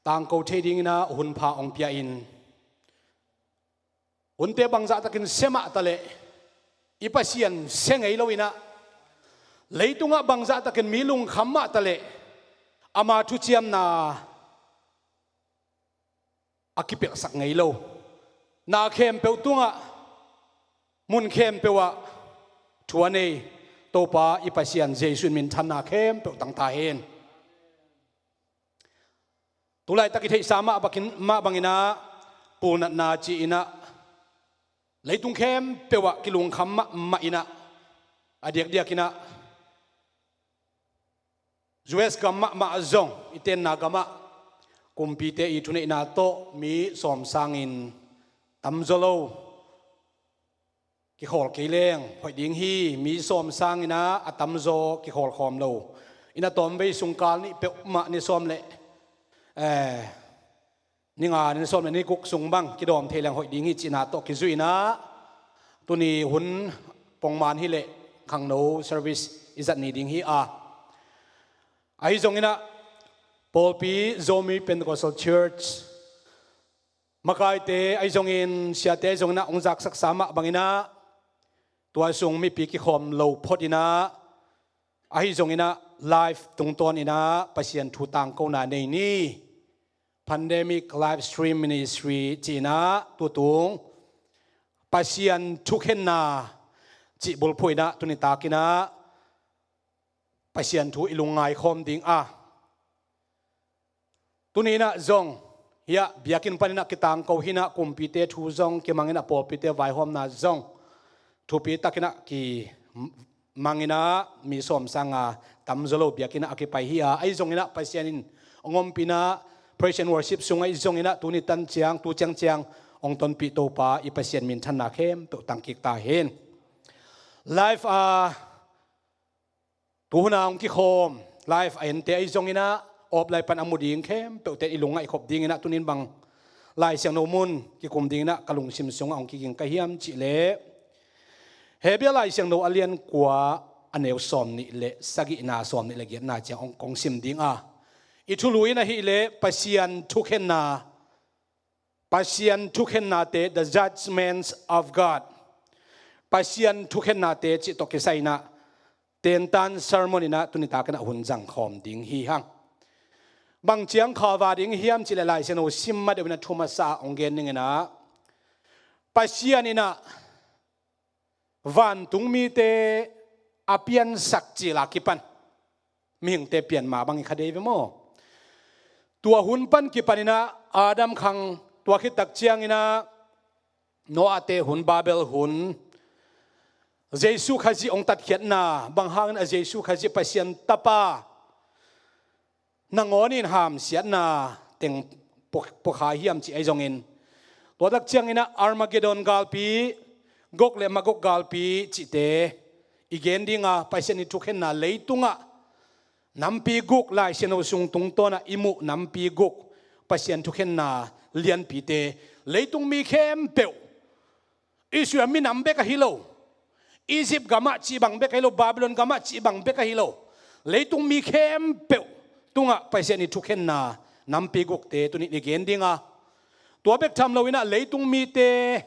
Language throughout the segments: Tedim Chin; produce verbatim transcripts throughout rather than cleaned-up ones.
tangko thei dingin ah hun pha hong pia in, hunte bangzah takin sia mah taleh i Pasian sia ngei lo in ah, leitungah bangzah takin mi lungkham mah taleh ama thuciamna a kipelhsak ngei lo. Na khempeuh tungah, mun khempeuh ah thu a nei Topa i Pasian Jesuh in minthanna khempeuh tang ta hen. Tulaitak i theihsa mah bakin, mah bangin ah pulnatna ci-in ah leitung khempeuh ah kilungkham mahmah in ah, a diakdiakin ah U S gam mahmah zong i tenna gamah kumpite i thuneihna tawh mi sawm sangin tamzaw lo kikhawl kei leng hoih ding hi. Mi sawm sangin ah a tamzaw kikhawl khawm lo in ah, tawmvei sung kal nih peuhmah ni sawm le, eh, ni nga ni sawm le ni guk sung bang kidawm thei leng hoih ding hi cihna tawh kizui in ah, tuni hun pongman hileh khangno service i zat ni ding hi a, ahi zongin ah pawlpi Zomi Pentecostal Church makaite ahi zongin, siate ahi zongin ah hong zaksaksa mah bangin ah tua sung mipi kikhawm lo phot in ah, ahi zongin ah live tungtawn in ah Pasian thu tangkona nei ni. Pandemic Live Stream Ministry ci-in ah tutung Pasian thukhenna cih bulphuh in ah tuni takin ah Pasian thu i lungngai khawm ding a, tuni in ah zong hiah biakinn panin ah kitangko hi in ah, kumpite thu zong kimang in ah, pawlpite vaihawmna zong thupi takin ah kimang in ah, mi sawm sanga tamzaw lo biakinn ah a kipai hi a, ahi zongin ah Pasian in hong ompih in ah praise and worship sung ahi zongin ah tuni tan ciang, tu ciangciang hong tonpih Topa i Pasian minthanna khempeuh tangkik ta hen. Live a tuhuna hong kikhawm live a ente ahi zongin ah, awp lai pan a mu ding khempeuhte i lungngaih khop dingin ah tunin bang Lai Siangtho mun kikum dingin ah ka lungsim sungah hong kiging ka hiam cihleh, Hebru Lai Siangtho a lian kua, a neu sawm nih le sagihna, sawm nih le giatna ciang hong kong sim ding a, i thulu in ahileh Pasian thukhenna, Pasian thukhennate, the judgments of God, Pasian thukhennate cih tawh kisai in ah tentan sermon in ah tuni takin ah hun zangkhawm ding hi hang. Bang ciang khava ding hiam cihleh Lai Siangtho sim ma deuh in ah thu masa ah hong gen dingin ah, Pasian in ah vantung mite a piansak cil a kipan mihingte pian ma bang i kha dei ve maw? Tua hun pan kipan in ah Adam khang, tua khit tak ciangin ah Noah-te hun, Babel hun, Jesuh Khazih hong tatkhiatna, bang hangin a Jesuh Khazih Pasian Tapa nangawn in hamsiatna teng pua-, puakha hiam cih ahi zongin, tua tak ciangin ah Armageddon galpi, Gog le Magog galpi cihte i gen ding a, Pasian i thukhenna leitungah nampi guk, Lai Siangtho sung tungtawn ah i muh nampi guk Pasian thukhenna lianpite, leitung mi khempeuh, Israel minam bek ahi lo, Egypt gamah cih bang bek ahi lo, Babylon gamah cih bang bek ahi lo, leitung mi khempeuh tungah Pasian i thukhenna nampi gukte tuni in i gen ding a, tua bek tham lo in ah leitung mite,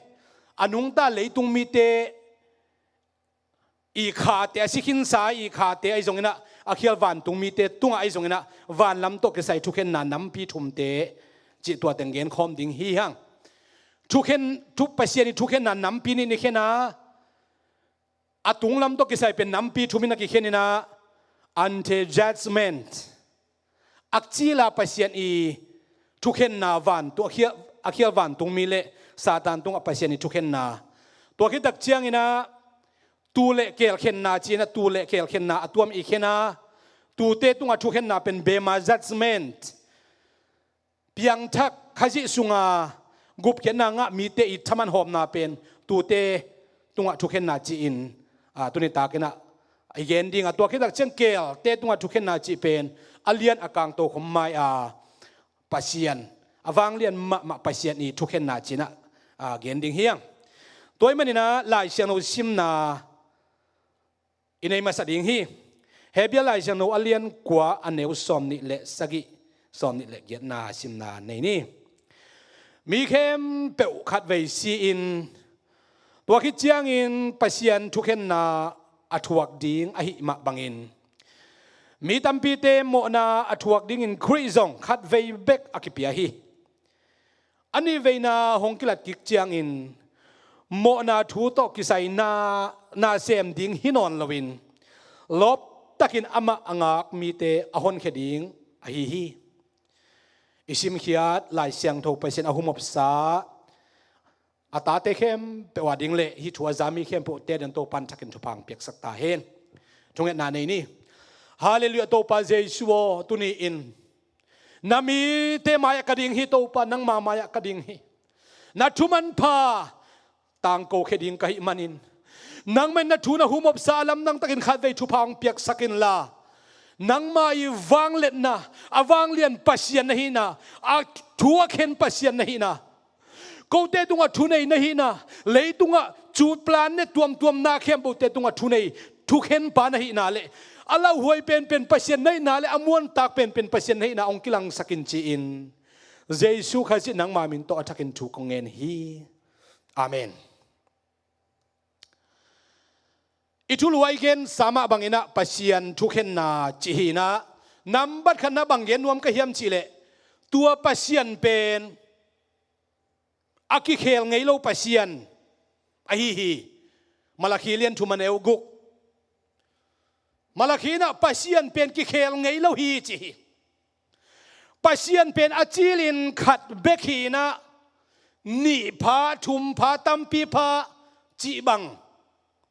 a nungta leitung mite i khate, a si khinsa i khate ahi zongin ah, a khial vantung mite tungah ahi zongin ah, vanlam tawh kisai thukhenna nampi thumte cih tua teng genkhawm ding hi hang. Thukhen, thu, Pasian i thukhenna nampi nih i khen a, a tunglam tawh kisai pen nampi thum in a kikhen in ah, ante judgment, a cil a Pasian i thukhenna vantung, a khial, a khial vantung mi le Satan tungah Pasian i thukhenna. Tua khit tak ciangin ah tuu le keelkhenna ci-in ah, tuu le keelkhenna a tuam i khen a, tuute tungah thukhenna pen bema judgment, piangthak Khazih sunga gupkhiatna ngah mite i thaman hawmna pen tuute tungah thukhenna ci-in, a, tuni takin ah i gen ding a, tua khit tak ciang keelte tungah thukhenna cih pen a lian a kang tokhom mai a Pasian, a vanglian mahmah Pasian i thukhenna ci-in ah, a, gen ding hi hang. Tua ahih manin ah Lai Siangtho simna i nei masa ding hi. Hebru Lai Siangtho a lian kua, a neu sawm nih le sagih, sawm nih le giatna simna nei ni. Mi khempeuh khatvei si-in tua khit ciangin Pasian thukhenna a thuak ding ahih mah bangin mi tampite mawhna a thuak dingin Khrih zong khatvei bek a kipia hi. A nih veina hong kilat kik ciangin mawhna thu tawh kisai na, na sem ding hi nawn loin lawptakin amah a ngak mite a honkhia ding ahi hi. I simkhiat Lai Siangtho Pasian a humopsa a tate khempeuh a ding le hih thu a za mi khempeuhte dan Topan thakin thupha hong piaksak ta hen. Thungetna nei ni. Halleluiah, Topa Jesu aw, tuni-in na mite mai-ah ka ding hi, Topa, nangma mai-ah ka ding hi. Na thu manpha tangko khia ding ka hih manin nangmah in na thu na humopsa a lamdang takin khatvei thupha hong piaksak inla, nangma i vangliatna, a vanglian Pasian na hihna, a thu a khen Pasian na hihna, kote tungah thunei na hihna, leitungah cu plan ne tuamtuam na khempeuhte tungah thunei, thukhenpa na hihna le a lauhuai penpen Pasian na hihna le a muantak penpen Pasian na hihna hong kilangsak in ci-in Jesu Khazih nangma min tawh a thakin thu kong ngen hi. Amen. I thulu a i gensa mah banginah Pasian thukhenna cih hinah nambat khatna bang gen nuam ka hiam cihleh tua Pasian pen a kikhel ngei lo Pasian ahi hi. Malakhi lian thum a neu guk. Malakhi inah Pasian pen kikhel ngei lo hi ci hi. Pasian pen a cilin khat bek hinah nih pha, thum pha, tampi pha cih bang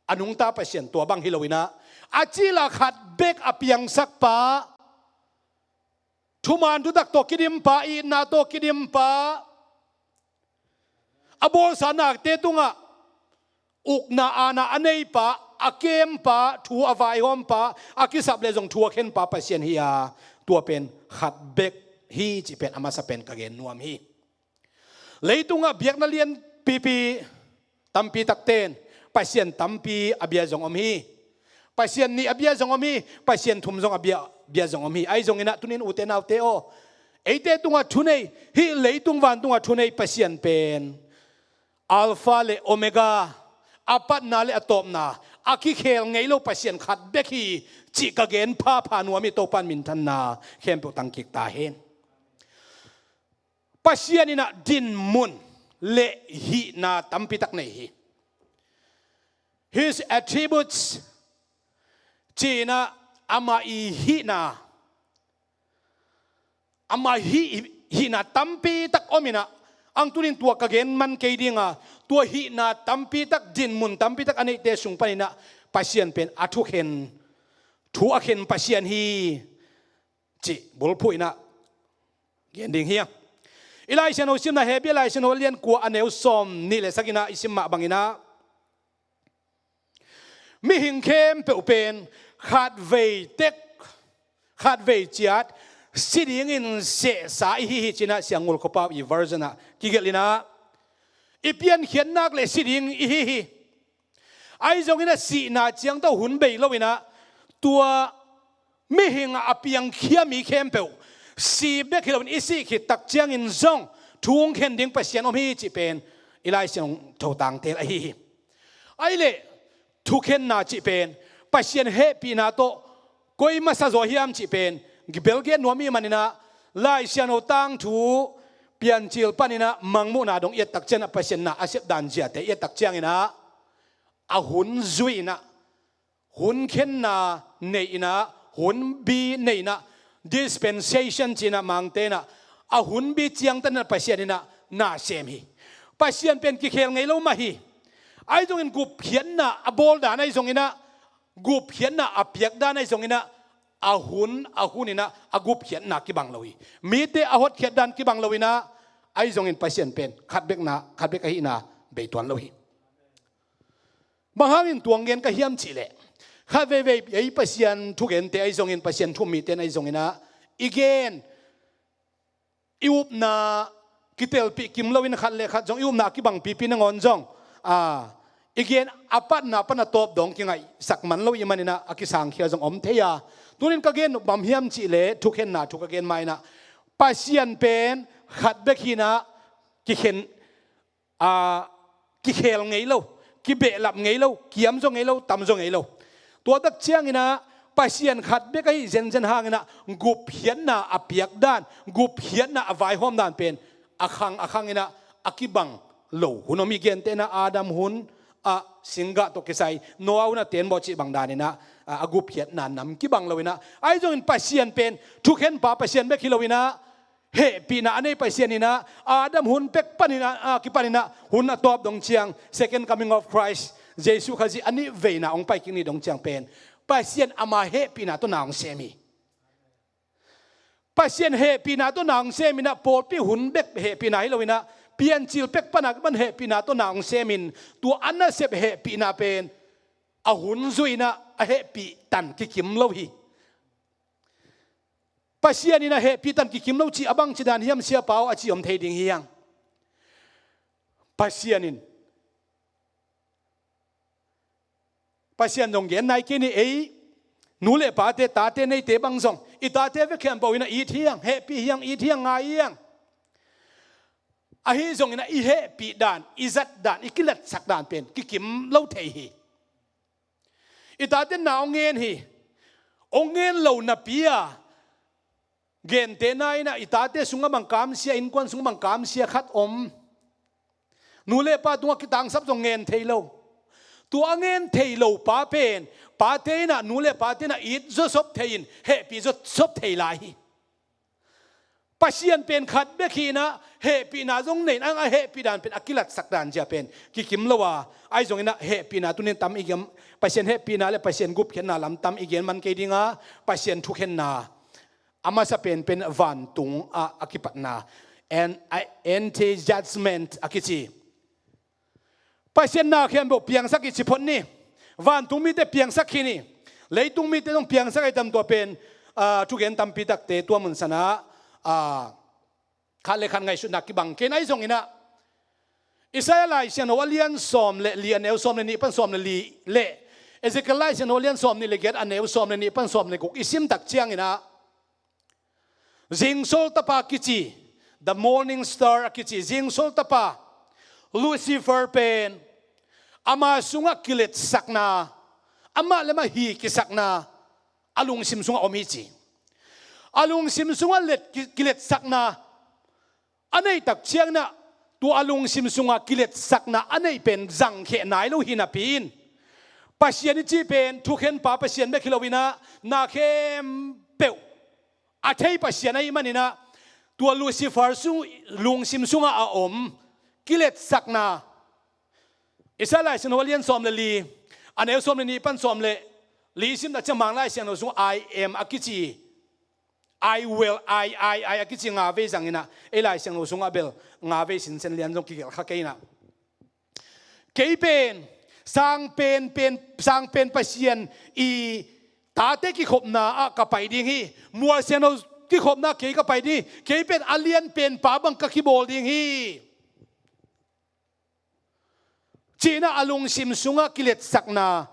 a nungta Pasian tua bang hi loinah a cila khat bek a piangsakpa, thuman thutak tawh kidimpa, itna tawh kidimpa, a bawlsa nakte tungah ukna aana a neipa, a kempa, thu a vaihawmpa, a kisap le zong thu a khenpa Pasian hi a, tua pen khat bek hi cih pen a masa pen ka gen nuam hi. Leitungah biakna lianpipi tampi takten Pasian tampi a bia zong om hi. Pasian nih a bia zong om hi. Pasian thum zong a bia, bia zong om hi. Ahi zonginah tunin ute naute aw, eite tungah thunei, hih leitung vantungah thunei Pasian pen Alpha le Omega, a patna le a tawpna, a kikhel ngei lo Pasian khat bek hi cih ka gen phapha nuam hi. Topan minthanna khempeuh tangkik ta hen. Pasian inah dinmun le hihna tampitak nei hi. His attributes ci-inah amah i hihna, amah hih, hihna tampitak om inah, ang tunin tua ka gen man kei dinga, tua hihna tampitak, dinmun tampitak a neihte sung paninah Pasian pen a thukhen, thu a khen Pasian hi cih bulphuh inah gen ding hi. I Lai Siangtho simna Hebru Lai Siangtho lian kua a neu sawm nih le sagihna i sim mah banginah mihing khempeuh pen khatvei tek, khatvei ciat si dingin sehsa i hi hi cinah Siangngul Khuapau i version ah kigelh inah i piankhiat nak le si ding i hi hi. Ahi zonginah sihna ciang tawh hun bei loinah tua mihing a piangkhia mi khempeuh si bek hi loin i sih khit tak ciangin zong thu hong khen ding Pasian om hi cih pen i Lai Siangtho tangtel ahi hi. Ahi leh thukhenna cih pen Pasian hehpihna tawh koi masa zaw hiam cih pen gibel gen nuam i hih maninah Lai Siangtho tangthu Piancil paninah Mangmuhna dong i et tak cianginah Pasian na a sepdan ziate i et tak cianginah a hun zui inah, hun khenna nei inah, hun bi nei inah, dispensation ci-inah Mangte inah, a hun bi ciangtan inah Pasian inah na sem hi. Pasian pen kikhel ngei lo mah hi. Ahi zongin gupkhiatna a bawldan ahi zonginah, gupkhiatna a piakdan ahi zonginah, a hun, a hun inah a gupkhiatna kibang lo hi. Mite a hotkhiatdan kibang loinah, ahi zongin Pasian pen khat bekna, khat bek ahihna bei tuan lo hi. Bang hangin tuang gen ka hiam cihleh, khat veivei ei Pasian thugente ahi zongin, Pasian thu-um mite ahi zonginah i gen, i upna kitelpih kim loin khat le khat zong i upna a kibangpipi nangawn zong, a, i gen a patna pan a tawp dong kingaihsak man lo i hih maninah a kisangkhia zong om thei a. Tunin ka gen bang hiam cihleh thukhenna thu ka gen ma inah Pasian pen khat bek hi-in ah kikhen, a, kikhel ngei lo, kibehlap ngei lo, kiam zaw ngei lo, tam zaw ngei lo. Tua tak ciangin ah Pasian khat bek ahi zenzen hangin ah gupkhiatna a piak dan, gupkhiatna a vaihawm dan pen a khang a khangin ah a kibang lo hun om hi. Gentehna Adam hun ah singgah tawh kisai, Noah hun ah tenbaw cih bang danin ah, a, a gupkhiatna nam kibang lo-in ah, ahi zongin Pasian pen thukhenpa Pasian bek hi lo-in ah, hehpihna a nei Pasian in ah, Adam hun pek panin ah, a, kipanin ah hun a tawp dong ciang, Second Coming of Christ, Jesuh Khazih a nih veina hong pai kik ni dong ciang pen Pasian ama hehpihna tawh na hong sem hi. Pasian hehpihna tawh na hong sem in ah, pawlpi hun bek hehpihna hi lo-in ah, piancil pek pan a kipan hehpihna tawh na hong sem in, tua a nasep hehpihna pen a hun zui-in ah a hehpih tan kikim lo hi. Pasian in a hehpih tan kikim lo cih a bangci dan hiam, Sia Pau? A ci om thei ding hi hang. Pasian in, Pasian zong gen nai kei ni. Ei nu le pate, tate neite bang zong i tate vekhian bawh in ah it hi hang, hehpih hi hang, it hi hang, ngai hi hang. Ahi zongin ah i hehpih dan, i zat dan, i kiletsak dan pen kikim lo thei hi. I tate na hong ngen hi. Hong ngen lo napi-a, gentehna in ah i tate sungah bang kamsia, innkuan sungah bang kamsia khat om. Nu le pa tungah kitangsap zong ngen thei lo. Tua a ngen thei lo pa pen, pate in ah, nu le pate in ah it zawsop thei-in, hehpih zawsop thei lai hi. Pasian pen khat bek hi-in ah, hehpihna zong nei-in ah, a hehpih dan pen a kilatsak dan zia pen kikim lo a. Ahi zongin ah hehpihna tuni-in tam i gen, Pasian hehpihna le Pasian gupkhiatna lam tam i gen man kei ding a, Pasian thukhenna a masa penpen vantung ah a kipatna, an, a, ante judgment a kici. Pasian na khempeuh piangsak hi ci phot ni. Vantung mite piangsak khin hi. Leitung mite zong piangsak hi tam. Tua pen, ah, thugen tampi takte tua mun sanah, ah, khat le khat ngaihsutna kibang kei in. Ahi zongin ah Isaiah Lai Siangtho a lian sawm le li, a neu sawm le nih pan sawm le li le Ezekiel Lai Siangtho a lian sawm nih le giat, a neu sawm le nih pan sawm le guk i sim tak ciangin ah, zingsol tapa kici, the morning star a kici, zingsol tapa Lucifer pen ama sungah kiletsakna, amah le amah hi kisakna a lungsim sungah om hi ci. A lungsim sungah let ki-, kiletsakna a neih tak ciangin ah, tua a lungsim sungah kiletsakna a neih pen zangkheh nai lo hi napi-in, Pasian i cih pen thukhenpa Pasian bek hi lo-in ah, na khempeuh a thei Pasian ahih manin ah, tua Lucifer sung, lungsim sungah a om kiletsakna, Isaiah Lai Siangtho a lian sawm le li, a neu sawm le nih pan sawm le li i sim tak ciang, Mang Lai Siangtho sung I am a kici, I will, I, I, I a kici nga vei zangin ah, ei Lai Siangtho sungah bel nga vei sinsen lian zong kigelh kha kei in ah. Kei pen sang pen, pen, sang pen Pasian i tate kikhopna ah ka pai ding hi. Mual siangtho kikhopna kei ka pai ding hi. Kei pen a lian penpa bang ka kibawl ding hi, ci-in ah a lungsim sungah kiletsakna,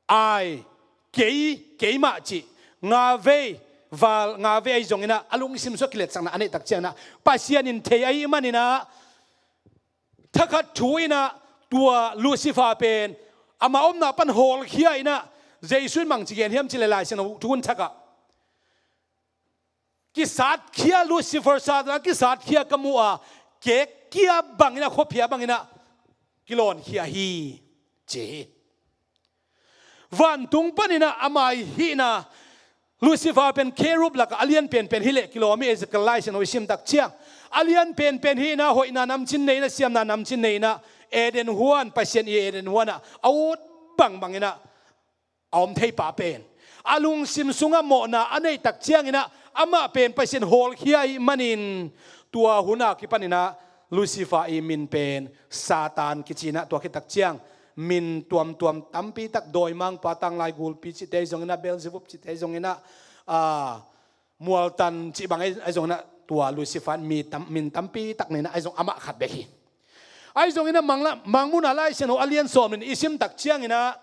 ai, kei, keimah cih nga vei, val nga vei ahi zongin ah, a lungsim sungah kiletsakna a neih tak ciangin ah, Pasian in thei ahih manin ah, thakhat thu in ah, tua Lucifer pen ama omna pan hawlkhia in ah, Jesuh in bangci gen hiam cih leh Lai Siangtho Thukhun Thak ah, kisatkhia, Lucifer Satan a kisatkhia ka mu a, kekkia bangin ah, khuaphia bangin ah kilawnkhia hi, ci hi. Vantung panin ah ama hihna, Lucifer pen kherub lakah a lian penpen hi leh kilawm hi. Ezekiel Lai Siangtho i sim tak ciang, a lian penpen hihna, hoihna namcin nei in ah, siamna namcin nei in ah, Eden huan, Pasian i Eden huan ah a ut bangbangin ah a om theipa pen, a lungsim sungah mawhna a neih tak ciangin ah, amah pen Pasian hawlkhia ahih manin, tua hun a kipanin ah Lucifer i min pen Satan kici in ah, tua khit tak ciang min tuamtuam tampi tak, dawimangpa, tanglai gulpi cihte ahi zongin ah, Beelzebub cihte ahi zongin ah, a, mualtan cih bang ahi, ahi zongin ah, tua Lucifer in mi tam, min tampi tak nei in ah, ahi zong amah khat bek hi. Ahi zongin ah Mang La-, Mangmuhna Lai Siangtho a lian sawm le nih i sim tak ciangin ah,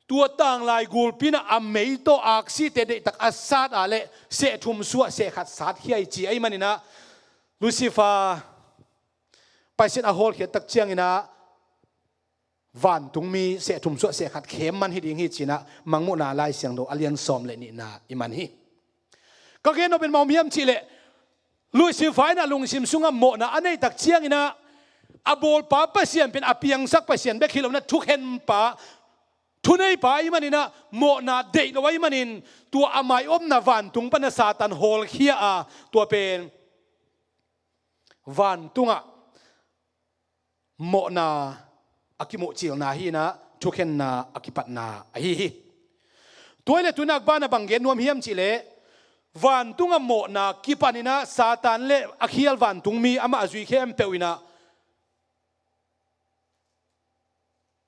tua tanglai gulpi in ah a mei tawh aksite deihtak a sat a leh sehthum suah sehkhat satkhia hi ci ahih manin ah Lucifer Pasian a hawlkhiat tak ciangin ah vantungmi sehthum suah sehkhat khem man hi ding hi ci-in ah Mangmuhna Lai Siangtho a lian sawm le nihna i man hi. Ka gen nop in bang om hiam cih leh Lucifer in ah lungsim sungah mawhna a neih tak ciangin ah a bawlpa Pasian pen a piangsak Pasian bek hi lo in ah thukhenpa, thuneipa ahih manin ah mawhna deih lo ahih manin tua a mai-omna vantung pan ah Satan hawlkhia a, tua pen vantungah mawhna a kimuhcilna hi in ah thukhenna a kipatna ahi hi. Tua hi leh tu-in ah bang a bang gen nuam hiam cih leh vantungah mawhna kipan in ah Satan le a khial vantungmi amah a zui khempeuh in ah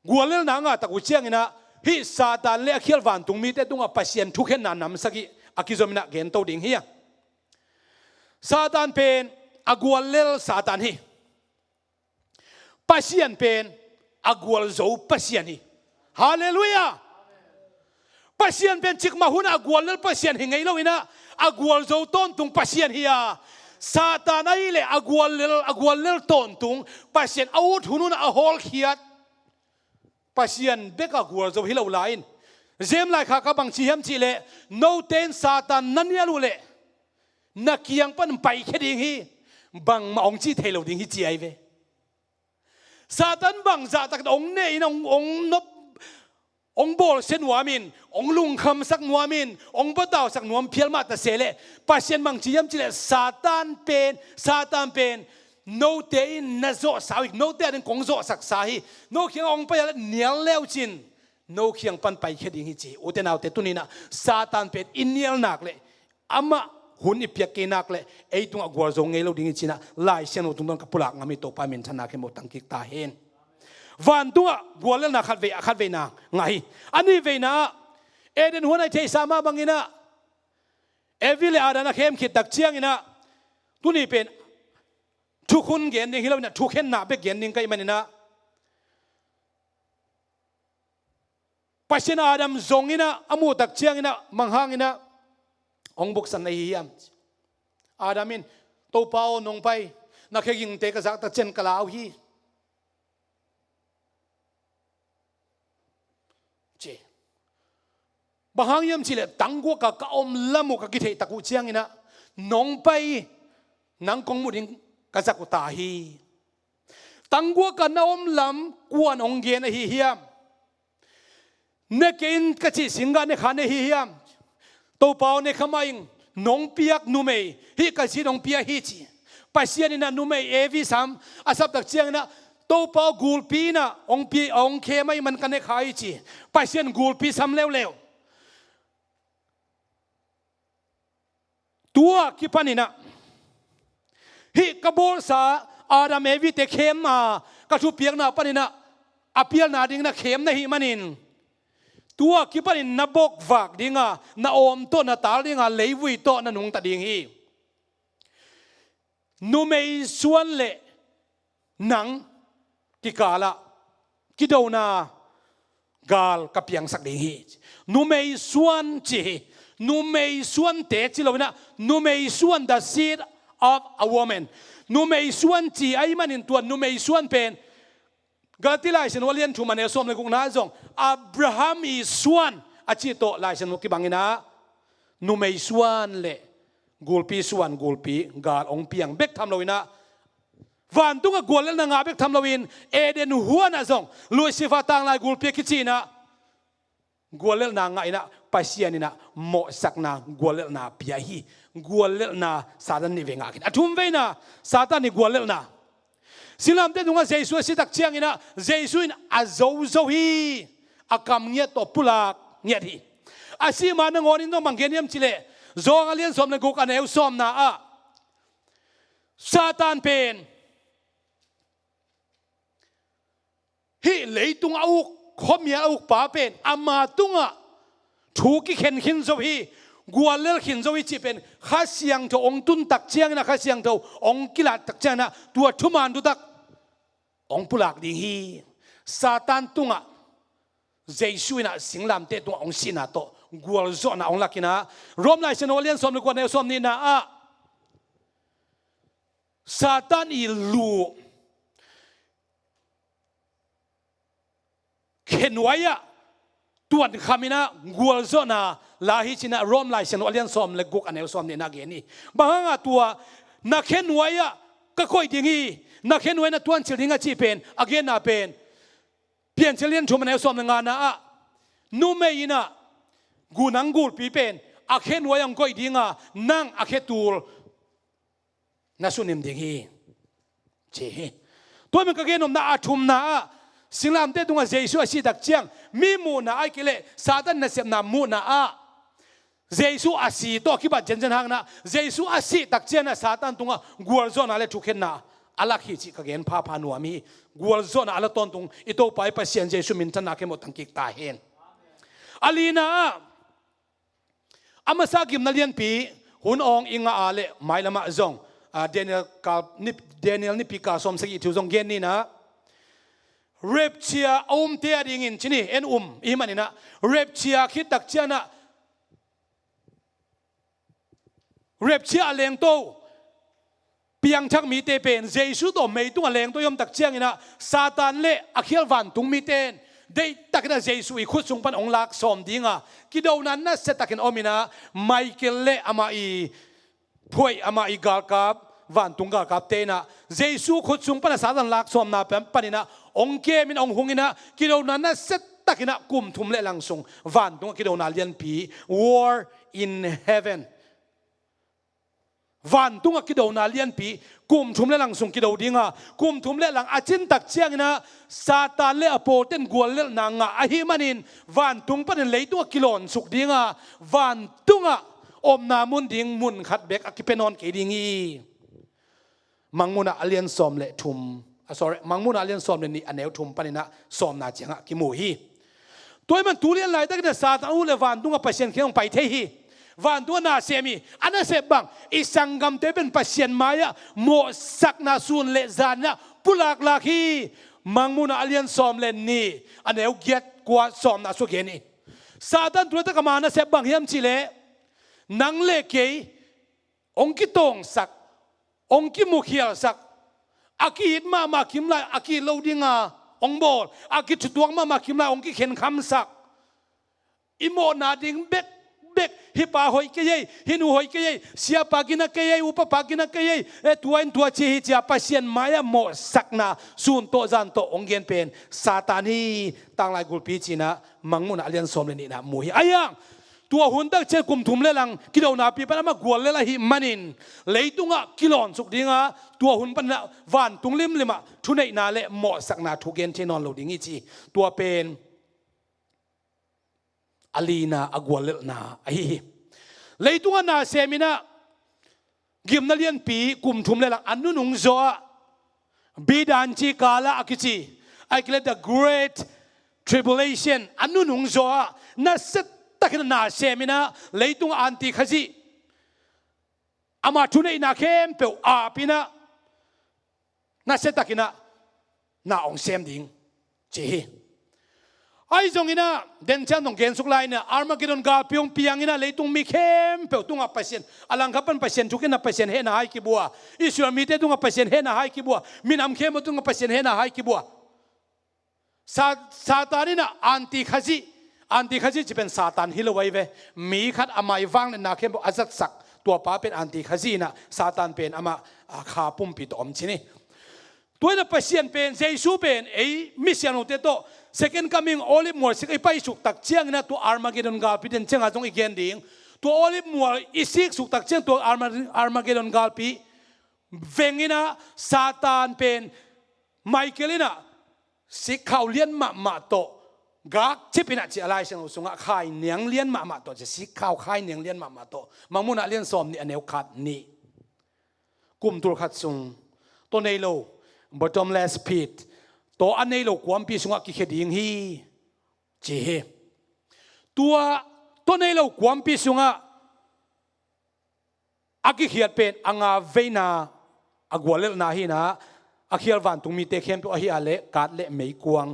guallelhna a ngah tak uh ciangin ah hih Satan le a khial vantungmite tungah Pasian thukhenna namsagih a kizom in ah gento ding hi a. Satan pen a guallel Satan hi. Pasian pen a gualzo Pasian hi. Halleluiah. Pasian pen cikmah hun ah a guallel Pasian hi ngei lo in ah a gualzo tawntung Pasian hi a. Satan ahih leh a guallel, a guallel tawntung Pasian a ut hun hun ah a hawlkhiat Pasian bek a gualzo hi lo lai-in James laikhak ah bang ci hiam cih leh note in Satan na nial uh leh na kiang pan paikhia ding hi, bangmah hong cih thei lo ding hi ci ahi ve. Satan bangzah tak hong ne in hong, hong nop, hong bawlsia nuam in, hong lungkhamsak nuam in, hong patausak nuam phial mah ta se leh Pasian bang ci hiam cih leh Satan pen, Satan pen note in na zawhsa uh hi, note ading kong zawhsaksa hi. No kiangah hong pai a leh nial le uh cin no kiang pan paikhia ding hi ci hi. Ute naute, tuni-in ah Satan pen i nial nak leh amah hun i piak kei nak leh ei tungah gualzo ngei lo ding hi ci-in ah Lai Siangtho tungtawn ka pulak ngam hi. Topa minthanna khempeuh tangkik ta hen. Vantungah guallelhna khatveina, khatveina ngah hi. A nihveina ah Eden huan ah i theihsa mah bangin ah Evi le Adam a khem khit tak ciangin ah tuni pen thukhun gen ding hi lo in ah thukhenna bek gen ding ka hih manin ah Pasian Adam zong in ah a muh tak ciangin ah bang hangin ah hong buksan na hi hiam? Adam in, Topa aw, nong pai, na khe gingte ka zak tak ciang ka lau hi, ci. Bang hang hiam cih leh tangguak ah ka om lam uh ka kitheih tak uh ciangin ah nong pai, nang kong muh ding ka zak uh ta hi. Tangguak ah na om lam kua'n hong gen ahi hiam? Ne kei in ka cih singgah ne kha na hi hiam? Topa aw, ne kha mah ing, nong piak numei hih ka zi in hong pia hi, ci. Pasian in ah numei Evi sam a sap tak ciangin ah Topa aw, gulpi in ah hong pi, hong khem ahih man ka ne kha hi, ci. Pasian gulpi sam leuleu. Tua kipanin ah hih ka bawlsa Adam Evite khem a ka thupiakna panin ah a pialna dingin ah khem na hih manin tua kipanin na bokvak ding a, na awm tawh na tal ding a, leivui tawh na nungta ding hi. Numei suan le nang kikalah kidona gal ka piangsak ding hi. Numei suan ci hi. Numei suante ci lo in ah numei suan, the seed of a woman. Numei suan ci ahih manin tua numei suan pen Galati Lai Siangtho a lian thum a neu sawm le gukna zong Abraham ii suan a cih tawh Lai Siangtho kibangin ah numei suan le gulpi suan, gulpi gal hong piang bek tham lo in ah vantungah guallelhna ngah bek tham loin Eden huan ah zong Lucifer tanglai gulpi a kici in ah guallelhna ngah in ah Pasian in ah mawhsakna guallelhna pia hi. Guallelhna Satan nih vei ngah khin. A thum veina Satan ii guallelhna. Silamte tungah Jesu a si tak ciangin ah Jesu in a zo zo hi. A kam ngiat tawh pulak ngiat hi. A sih ma nangawn in zong bang gen hiam cih leh Johan a lian sawm le guk a neu sawmna ah Satan pen hih leitung a uk, khuamial a ukpa pen ama tungah thu kikhen khin zo hi, guallel khin zo hi cih pen Kha Siangtho hong tun tak ciangin ah, Kha Siangtho hong kilat tak ciangin ah tua thuman thutak hong pulak ding hi. Satan tungah Jesu in ah singlamteh tungah hong sihna tawh gualzawhna hong lak in ah, Rom Lai Siangtho a lian sawm le kua, a neu sawm nihna ah Satan i lu khenuai ah tuankham in ah gualzawhna la hi ci-in ah Rom Lai Siangtho a lian sawm le guk, a neu sawm nihna gen hi. Bang hang a tua na khenuai ah ka koih ding hi, na khenuai na tuancil ding a cih pen a genna pen Piancil a lian thum, a neu sawm le ngana ah numei in ah gu nang gulpi pen a khenuai ah hong koih ding a, nang a khetul na sunim ding hi, ci hi. Tua ahih manin ka gen nopna a thumna ah singlamteh tungah Jesu a sih tak ciang mi muhna ahih kei leh Satan nasepna muhna ah Jesu a si tawh a kibat ciancian hangin ah Jesu a sih tak ciangin ah Satan tungah gualzawhna le thukhenna a lak hi cih ka gen phapha nuam hi. Gualzawhna a la tawntung i Topa i Pasian Jesu minthanna khempeuh tangkik ta hen. A lina ah a masa gimna lianpi hun awng i ngah a leh mailamah zong, ah, Daniel kal, nip-, Daniel nipi kal sawm sagih thu zong gen ni in ah, rapture a umte a dingin ci ni, en um i hih manin ah rapture khit tak ciangin ah rapture a lengto piangthak mite pen Jesu tawh meitung a lengto i om tak ciangin ah Satan le a khial vantung mite in deihtakin ah Jesu i khut sung pan hong lak sawm ding a, kidona nasia takin om in ah Michael le amah i phuaih, amah i galkap, vantung galkapte in ah Jesu khut sung pan a Satan lak sawmna pan, panin ah hong kem in hong hung in ah kidona nasia takin ah kum thum le lang sung vantungah kidona lianpi, war in heaven. Vantungah kidona lianpi kum thum le lang sung kido ding a, kum thum le lang a cin tak ciangin ah Satan le a pawlte'n guallelhna ngah ahih manin vantung panin leitungah kilawnsuk ding a, vantungah omna mun ding mun khat bek a kipia nawn kei ding hi. Mangmuhna a lian sawm le thum, ah, sorry, Mangmuhna a lian sawm le nih, a neu thum panin ah sawmna ciangah kimu hi. Tua ahih man tu lian laitakin ah Satan uh le vantungah Pasian kiang hong pai thei hi. Vantungah na sem hi. A nasep bang, i sanggamte pen Pasian mai-ah mawhsakna sun le zan in ah pulaklak hi. Mangmuhna a lian sawm le nih, a neu giat, kua, sawmna sua gen hi. Satan tu laitak ama nasep bang hiam cih leh nang le kei hong kitawngsak, hong kimukhialsak, a ki-it mahmah kimlai a ki-it lo ding a hong bawl, a kithutuak mahmah kimlai hong kikhenkhamsak. I mawhna ding bekbek, hih pa hoih kei ei, hih nu hoih kei ei, siapa gina kei ei, upapa gina kei ei, eh, tua in tua ci hi ci-a Pasian mai-ah mawhsakna sun tawh zan tawh hong gen pen Satan hi. Tanglai gulpi ci-in ah Mangmuhna a lian sawm le nihna mu hi. Ahi hang tua hun tak ciang kum thum le lang kidonapi pan amah guallelh ahih manin leitungah kilawnsuk ding a, tua hun panin ah vantung limlimah thuneihna le mawhsakna thu gen thei nawn lo ding hi ci. Tua pen a lina a guallelhna ahi hi. Leitungah na sem in ah gimna lianpi kum thum le lang a nunung zawh ah, Bidan ci kal ah a kici, ahih kei leh the great tribulation a nunung zawh ah nasia takin ah na sem in ah leitungah anti khazih, ama thuneihna khempeuh ap in ah nasia takin ah na hong sem ding ci hi. Ahi zongin ah, den ciang dong gensuk lai in ah, Armageddon galpi hong piang in ah leitung mi khempeuh tungah Pasian, a langkhat pan Pasian thukhenna, Pasian hehna hai kibua, Israel mite tungah Pasian hehna hai kibua, minam khempeuh tungah Pasian hehna hai kibua. Sa-, Satan in ah anti khazih, anti khazih ci pen Satan hi lo ahi ve. Mi khat ama i vangliatna khempeuh a zatsak, tua pa pen anti khazih in ah, Satan pen amah, a, kha pumpi tawh om ci ni. Tua in ah Pasian pen, Jesu pen ei misiangthote tawh second coming Olive mual sik i paisuk tak ciangin ah tua Armageddon galpi den ciangah zong i gen ding. Tua Olive mual i siksuk tak ciang tua Arma-, Armageddon galpi veng in ah Satan pen Michael in ah sikkhau lian mahmah tawh, gakcip in ah ci a, Lai Siangtho sungah khainiang lian mahmah tawh ci, sikkhau khainiang lian mahmah tawh, Mangmuhna a lian sawm nih a neu khat nih, kum tul khat sung, tua nei lo, bottomless pit, tua a nei lo kuampi sungah kikhia ding hi ci hi. Tua, tua nei lo kuampi sungah a kikhiat pen a nga veina a guallelhna hi in ah, a khial vantung mite khempeuh ahi a leh kat le meikuang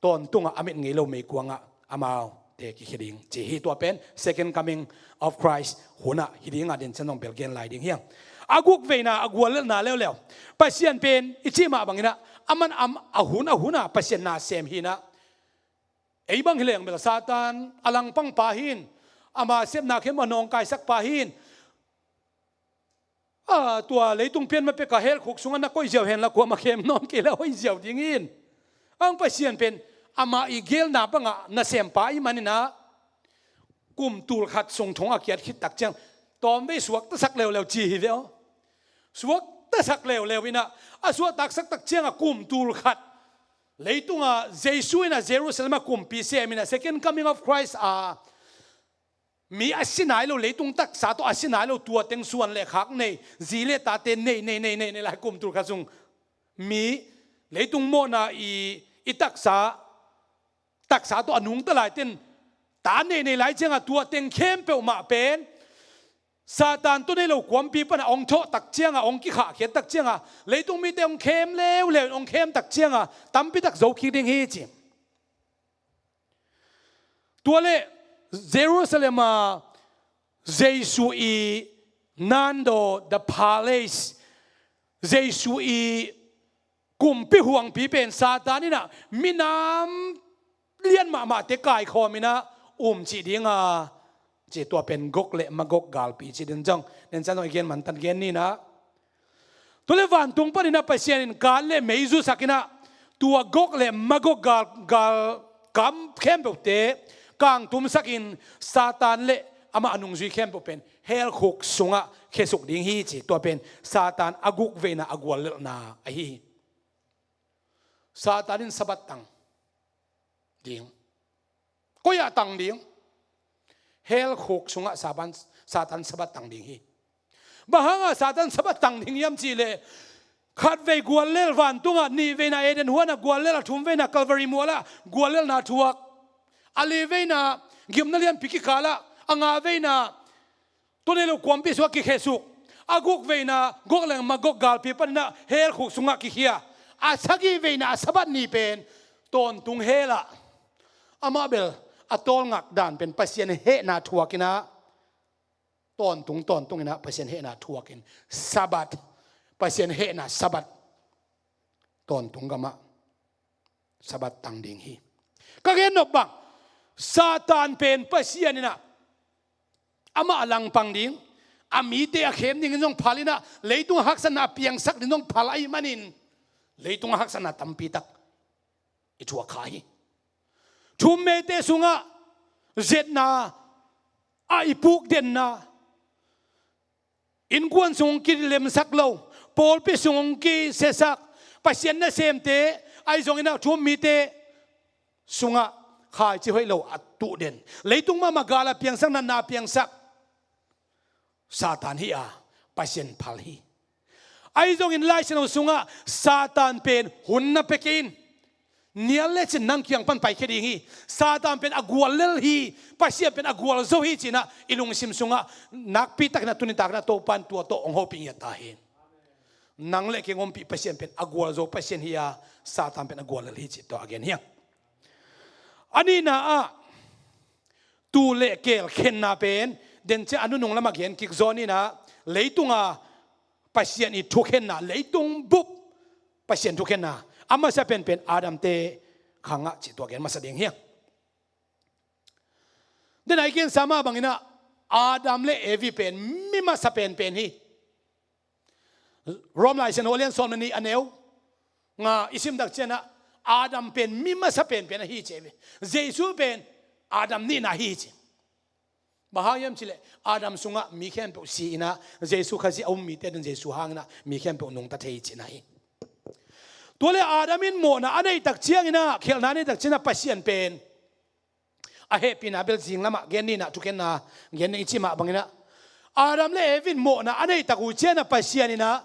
tawntungah a mit ngei lo meikuangah amaute kikhia ding ci hi. Tua pen second coming of Christ hunah hi dingah den ciang zong bel gen lai ding hi hang. A gukveina a guallelhna leuleu, Pasian pen i cih mah banginah aman am a hun a hunah Pasian na sem hinah, ei bang hi leng bel Satan a langpangpa hin, ama sepna khempeuh a nawngkaisakpa hin, a, tua leitung pian ma peka hell khuk sungah na koih ziau henla kuamah khem nawn kei le hoih ziau ding in. Ang Pasian pen amah i gelna bangah nasempa i maninah kum tul khat sung thong a kiat khit tak ciang tawmvei suaktasak leuleu ci hi ve aw. Suaktasak leuleu inah a suaktasak tak ciangah kum tul khat leitunga Jesu inah Jerusalem ah kumpi sem inah second coming of Christ a mi a si nai lo, leitung taksa tawh a si nai lo, tua teng suan le khak nei, zi le tate nei nei nei nei nei lai kum tul khat sung mi leitung mawhna i, i taksa, taksa tawh a nungta laiten ta nei nei lai ciangah tua teng khempeuh mah pen Satan tawh nei lo kuampi panah hong thawh tak ciangah, hong kikhahkhiat tak ciangah, leitung mite hong khem leuleu in hong khem tak ciangah tampi tak zo kik ding hi ci. Tua le Jerusalem a Jesu i nando, the palace, Jesu i kumpi huangpi pen Satan inah minam lian mahmahte kaikhawm inah um cih dinga ci, tua pen Gog le Magog galpi ci din zong den ciang zong i gen mantan gen ninah. Tua le vantung paninah Pasian in kat le mei zusak inah tua Gog le Magog gal, gal kam khempeuhte kangtumsakin Satan le amah a nungzui khempeuh pen hell khuk sungah khesuk ding hi ci. Tua pen Satan a gukveina a guallelhna ahi hi. Satan in Sabbath tang ding. Koi ah tang ding? Hell khuk sungah Satan, Satan Sabbath tang ding hi. Bang hangah Satan Sabbath tang ding hiam cihleh, khatvei guallel vantungah, nihveina Eden huanah guallel, a thumveina Calvary mualah guallelna thuak, a liveina gimna lianpi kikalah, a ngaveina tua nei lo kuampi sungah kikhesuk, a gukveina Gog le Magog galpi paninah hell khuk sungah kikhia, a sagihveina a Sabbath ni pen tawntung hell ah, amah bel a tawlngak dan pen Pasian hehna thuakinah, tawntung tawntunginah Pasian hehna thuakin Sabbath, Pasian hehna Sabbath tawntung gamah Sabbath tang ding hi. Ka gen nop bang, Satan pen Pasian inah amah a langpang ding, a mite a khem dingin zong phal inah, leitung a haksatna a piangsak ding zong phal ahih manin leitung a haksatna tampi tak i thuak kha hi. Thummeite sungah zetna, a i pukdenna, innkuan sung hong kilemsak lo, pawlpi sung hong kisiasak, Pasian nasemte ahi zongin a thum mite sungah khaici hoih lo a tuhden, leitung mahmah gal a piangsak, natna a piangsak Satan hi a, Pasian phal hi. Ahi zongin Lai Siangtho sungah Satan pen hun na pia kei in, nial lecin nang kiang pan paikhia ding hi. Satan pen a guallel hi, Pasian pen a gualzo hi cinah i lungsim sungah nakpi takinah tuni takinah Topa in tua tawh hong hopih ngiat ta hi. Nang le kei hong ompih Pasian pen a gualzo Pasian hi a, Satan pen a guallel hi cih tawh a gen hi hang. A nihna ah, tuu le keel khenna pen denceh a nunung lamah gen kik zaw ninah, leitunga Pasian i thukhenna, leitung bup Pasian thukhenna a masa penpen Adamte khangah cih tua gen masa ding hi hang. Denah i gensa mah banginah Adam le Evi pen mi masa penpen hi. Rom Lai Siangtho a lian sawm le nih a neu nga i sim tak cianah Adam pen mi masa penpen ahi ci ve. Jesu pen Adam nihna hi ci. Bang hang hiam cileh Adam sungah mi khempeuh si inah, Jesu Khazih a um mite ding Jesu hanginah mi khempeuh nungta thei cihna hi. Tua le Adam in mawhna a neih tak cianginah, khialhna a neih tak cianah Pasian pen a hehpihna bel zing lamah gen ninah, thukhenna gen ning i cih mah banginah Adam le Evi in mawhna a neih tak uh cianah Pasian inah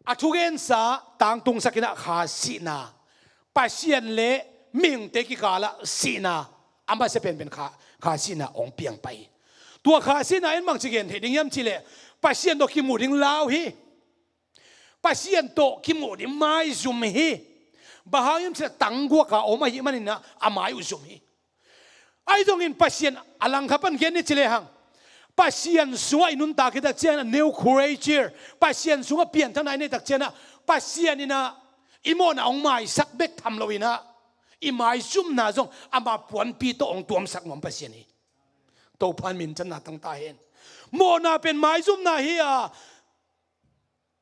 a thugensa tangtungsakinah kha sihna, Pasian le mihingte kikalah sihna, a masa penpen kha, kha sihna hong piang pah hi. Tua kha sihna in bangci gen thei ding hiam cileh Pasian tawh kimu ding lau hi. Pasian tawh kimu ding maizum hi. Bang hang hiam cih leh tangguak a om ahih manin ah a mai uh zum hi. Ahi zongin Pasian a langkhat pan gen ni ci lehang, Pasian sungah i nuntak khit tak ciangin ah new creature, Pasian sungah pianthakna i neih tak ciangin ah, Pasian in ah i mawhna hong maisak bek tham loin ah, i maizumna zong ama puanpi tawh hong tuamsak nuam Pasian hi. Topa'n minthanna tang ta hen. Mawhna pen maizumna hi a,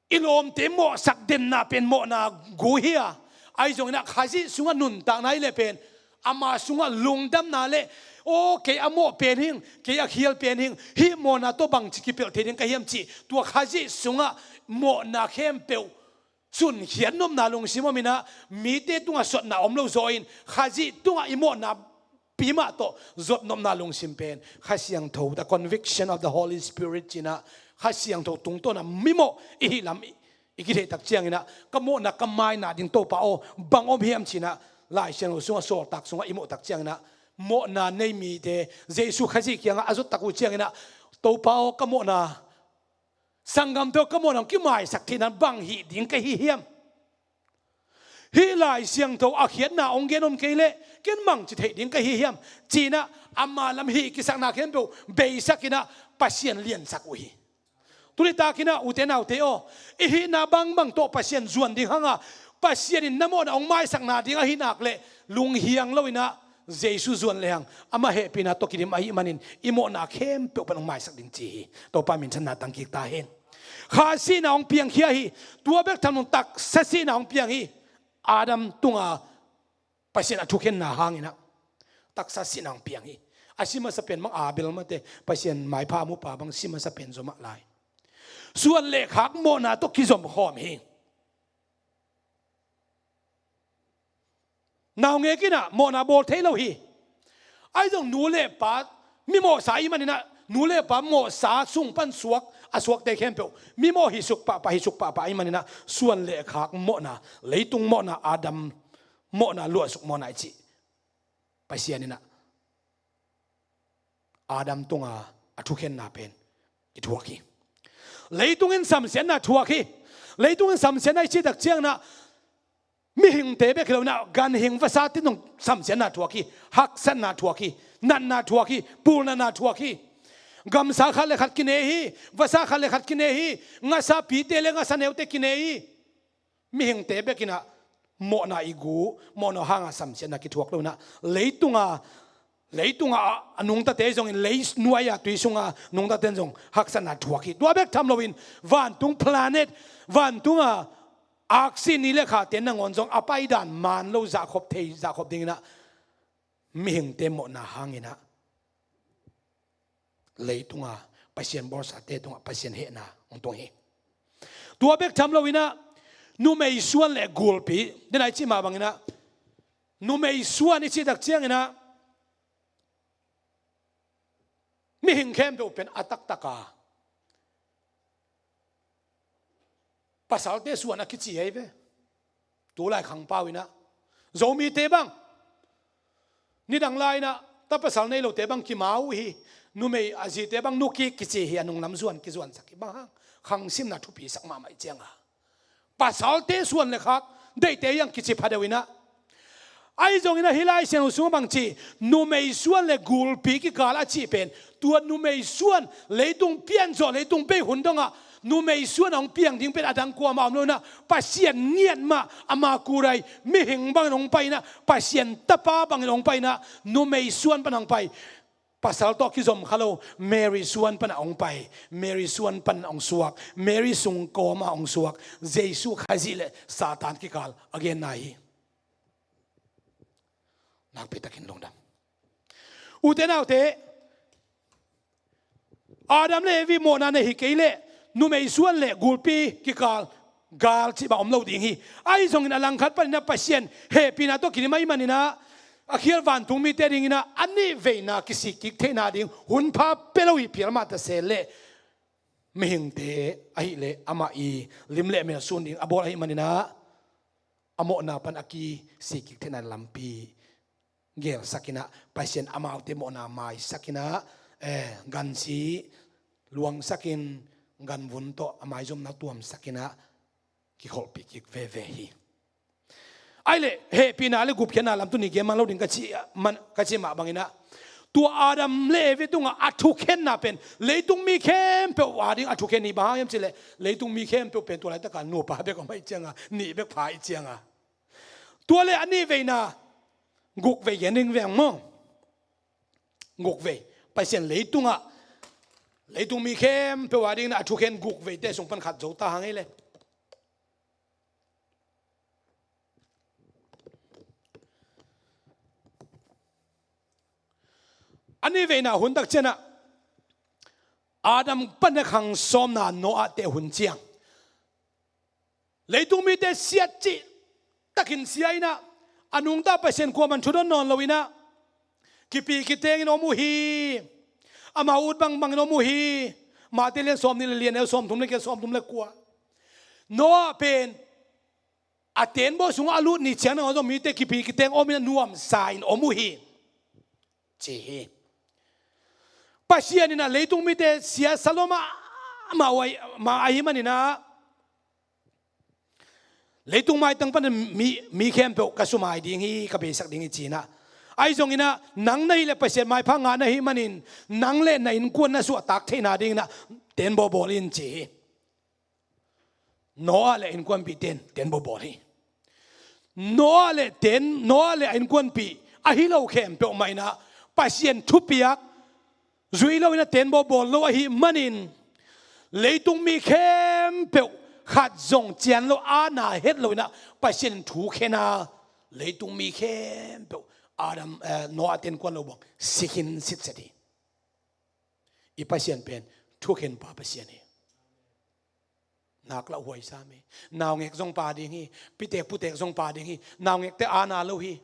i lawmte mawhsak denna pen mawhna gu hi a. Ahi zongin ah Khazih sungah nuntakna i leh pen, ama sungah lungdamna leh, aw, kei a mawh pen hing, kei a khial pen hing, hih mawhna tawh bangci kipelh thei ding ka hiam cih, tua Khazih sungah mawhna khempeuh sunkhiat nopna lungsim om in ah, mite tungah sotna om lo zaw in, Khazih tungah i mawhna pi mah tawh zot nopna lungsim pen Kha Siangtho, the conviction of the Holy Spirit ci-in ah, Kha Siangtho tungtawn a mimawh i hih lam i, i kitheih tak ciangin ah, ka mawhna ka maina ding Topa aw, bang om hiam ci-in ah, Lai Siangtho sungah, Sawltak sungah i muh tak ciangin ah, mawhna nei mite Jesu Khazih kiangah a zot tak uh ciangin ah, Topa aw, ka mawhna, sanggamte aw, ka mawhna hong kimaisak theihna bang hih ding ka hi hiam? Hih Lai Siangtho a khiatna hong gen om kei leh ken bangci theih ding ka hi hiam? Ci-in ah ama lam hih kisakna khempeuh beisak in ah Pasian liansak uh hi. Tuni takin ah, ute naute aw, i hihna bangbang tawh Pasian zuan ding hang a, Pasian in na mawhna hong maisakna ding ahih nak leh, lunghiang lo in ah Jesu zuan lehang, ama hehpihna tawh kidim ahih manin i mawhna khempeuh pan hong maisak ding ci hi. Topa minthanna tang kik ta hen. Kha sihna hong piangkhia hi. Tua bek tham lo-in taksa sihna hong piang hi. Adam tunga Pasian a thukhenna hangin ah taksa sihna hong piang hi. A si masa pen bang Abel mate, Pasian maipha a mupa bang si masa pen zaw mah lai. Suan le khak mawhna tawh kizom khawm hi. Naungek in ah mawhna bawl thei lo hi. Ahi zong nu le pa, mi mawhsa ahih manin ah, nu le pa mawhsa sung pan suak, a suakte khempeuh mi mawh hi suk pahpah, hi suk pahpah ahih manin ah, suan le khak mawhna, leitung mawhna, Adam mawhna, luahsuk mawhna i cih Pasian in ah Adam tunga a thukhenna pen kithuak hi. Leitung in samsiatna thuak hi. Leitung in samsiatna i cih tak ciangin ah, mihingte bek hi lo in ah, ganhing vasate zong samsiatna thuak hi. Haksatna thuak hi. Natna thuak hi. Pulnatna thuak hi. Gamsa khat le khat kine hi. Vasa khat le khat kine hi. Ngasapite le ngasaneute kine hi. Mihingte bek in ah mawhna i gu, mawhna hanga samsiatna kithuak lo in ah, leitunga, leitunga a, a nungtate zongin, lei nuai-a tui sunga nungtate in zong haksatna thuak hi. Tua bek tham loin vantung planet, vantunga aksi ni le khate nangawn zong a paidan man lo zahkhop thei, zahkhop dingin ah, mihingte mawhna hangin ah leitunga Pasian bawlsate tungah Pasian hehna hong tung hi. Tua bek tham loin ah, numei suan le gulpi, den a i cih mah bangin ah, numei suan i cih tak ciangin ah, mihing khempeuh pen a taktaka pasalte suan a kici ahi ve. Tulai khangpau in ah, Zomite bang, nidang lai in ah, ta pasal nei lote bang kimau uh hi. Numei a zite bang nukik kici hi, a nunglam zuan kizuansak hi. Bang hang? Khangsimna thupisak mahmah i cianga pasalte suan le khak deihte hiang kici phadeuh in ah, ahi zongin ah hih Lai Siangtho sungah bang ci, numei suan le gulpi kikal a cih pen, tua numei suan, leitung pianzawh, leitung bei hun dongah numei suan a hong piang ding pen a dang kuamah om lo in ah, Pasian ngiat mah, ama kurai, mihing bangin hong pai in ah, Pasian tapa bangin hong pai in ah, numei suan pan hong pai. Pasal tawh kizom kha lo, Mary suan pan a hong pai, Mary suan pan a hong suak, Mary sung kawma a hong suak, Jesu Khazih le Satan kikal a genna hi. Nakpi takin lungdam. Ute naute, Adam le Evi mawhna nei hi kei leh, numei suan le gulpi kikal gal cih bang om lo ding hi. Ahi zongin a langkhat panin ah Pasian hehpihna tawh kidim ahih manin ah, a khial vantung mite dingin ah a nih veina kisik kik theihna ding hun pha pia lo hi phial mah ta se leh, mihingte ahih leh amah i lim le mel sun ding a bawl ahih manin ah, a mawhna pan a kisik kik theihna lampi gelsak in ah, Pasian amaute mawhna maisak in ah, eh, gansi luangsak in, ganvun tawh a maizumna tuamsak in ah, kikholhpih kik veve hi. Ai le hehpihna le gupkhiatna lam tuni gen mang lo ding ka ci, man, ka ci mah bangin ah, tua Adam le Evi tungah a thukhenna pen leitung mi khempeuh a ding a thukhen hi. Bang hang hiam cih leh leitung mi khempeuh pen tua laitaka nupa bek om ahih cianga, nih bek pha ahih cianga. Tua le a nih veina guk vei gen ding veng maw? Guk vei. Pasian leitungah, leitung mi khempeuh a dingin a thukhen guk veite sung pan khat zo ta hang ei le. A nih veina hun tak ciangah Adam pan a khang sawmna Noah te hun ciang, leitung mite siat cih takin sia in ah, a nungta Pasian kuaman thudon nawn lo in ah, kipi kitengin om uh hi. Amau ut bangbangin om uh hi. Matthai lian sawmnih le li, a neu sawmthum le giat, sawmthum le kua. Noah pen a tenbaw sungah a lut ni ciang nangawn zong mite kipi kiteng om in ah nuamsa in om uh hi, ci hi. Pasian in ah leitung mite siatsa lua mahmah uh ahi, mah ahih manin ah, leitung maitang pan mi, mi khempeuh ka sumai ding hi, ka beisak ding hi, ci in ah. Ahi zongin ah nang na hih leh Pasian maipha ngah na hih manin, nang le na innkuan na suahtak theihna dingin ah tenbaw bawl in, ci hi. Noah le innkuanpihte in tenbaw bawl hi. Noah le ten, Noah le a innkuanpih ahi lo khempeuh mah in ah Pasian thupiak zui lo in ah tenbaw bawl lo ahih manin, leitung mi khempeuh khat zong cian lo, a na het lo in ah Pasian in thukhen a, leitung mi khempeuh Adam, eh, Noah te innkuan lo buang si khin sitset hi. I Pasian pen thukhenpa Pasian hi. Nak lauhuai sam hi. Naungek zong pa ding hi. Pitek putek zong pa ding hi. Naungekte a na lo hi.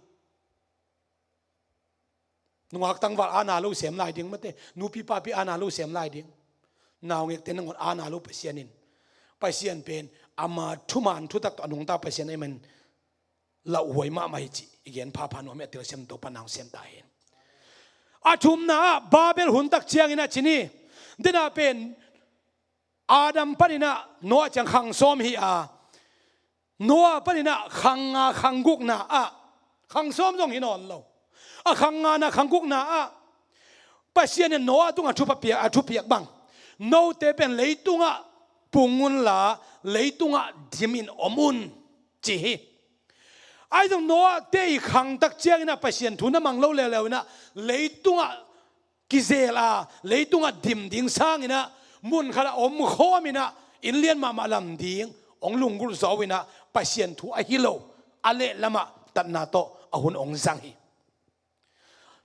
Nungak tangval a na lo sem lai ding mate. Nupi papi a na lo sem lai ding. Naungekte nangawn a na lo Pasian in, Pasian pen ama thuman thutak tawh a nungta Pasian ahih manin lauhuai mahmah hi cih i gen phapha nuam hi. A telsiam Topa nang sem ta hen. A thumna ah Babel hun tak ciangin ah ci ni. Dena pen Adam panin ah Noah ciang khang sawm hi a, Noah panin ah khang nga khang gukna ah, khang sawm zong hi nawn lo, a khang ngana khang gukna ah Pasian in Noah tungah thupha piak, a thupiak bang, note pen leitungah pung unla leitungah dimin om un, ci hi. Ahi zong Noah te i khang tak ciangin ah Pasian thu na mang lo leuleu in ah, leitungah kizel a, leitungah dim ding sangin ah, mun khatah omkhawm in ah, inn lian mahmah lam ding hong lunggulh zaw in ah, Pasian thu ahi lo a lehlamah tatna tawh a hun hong zang hi.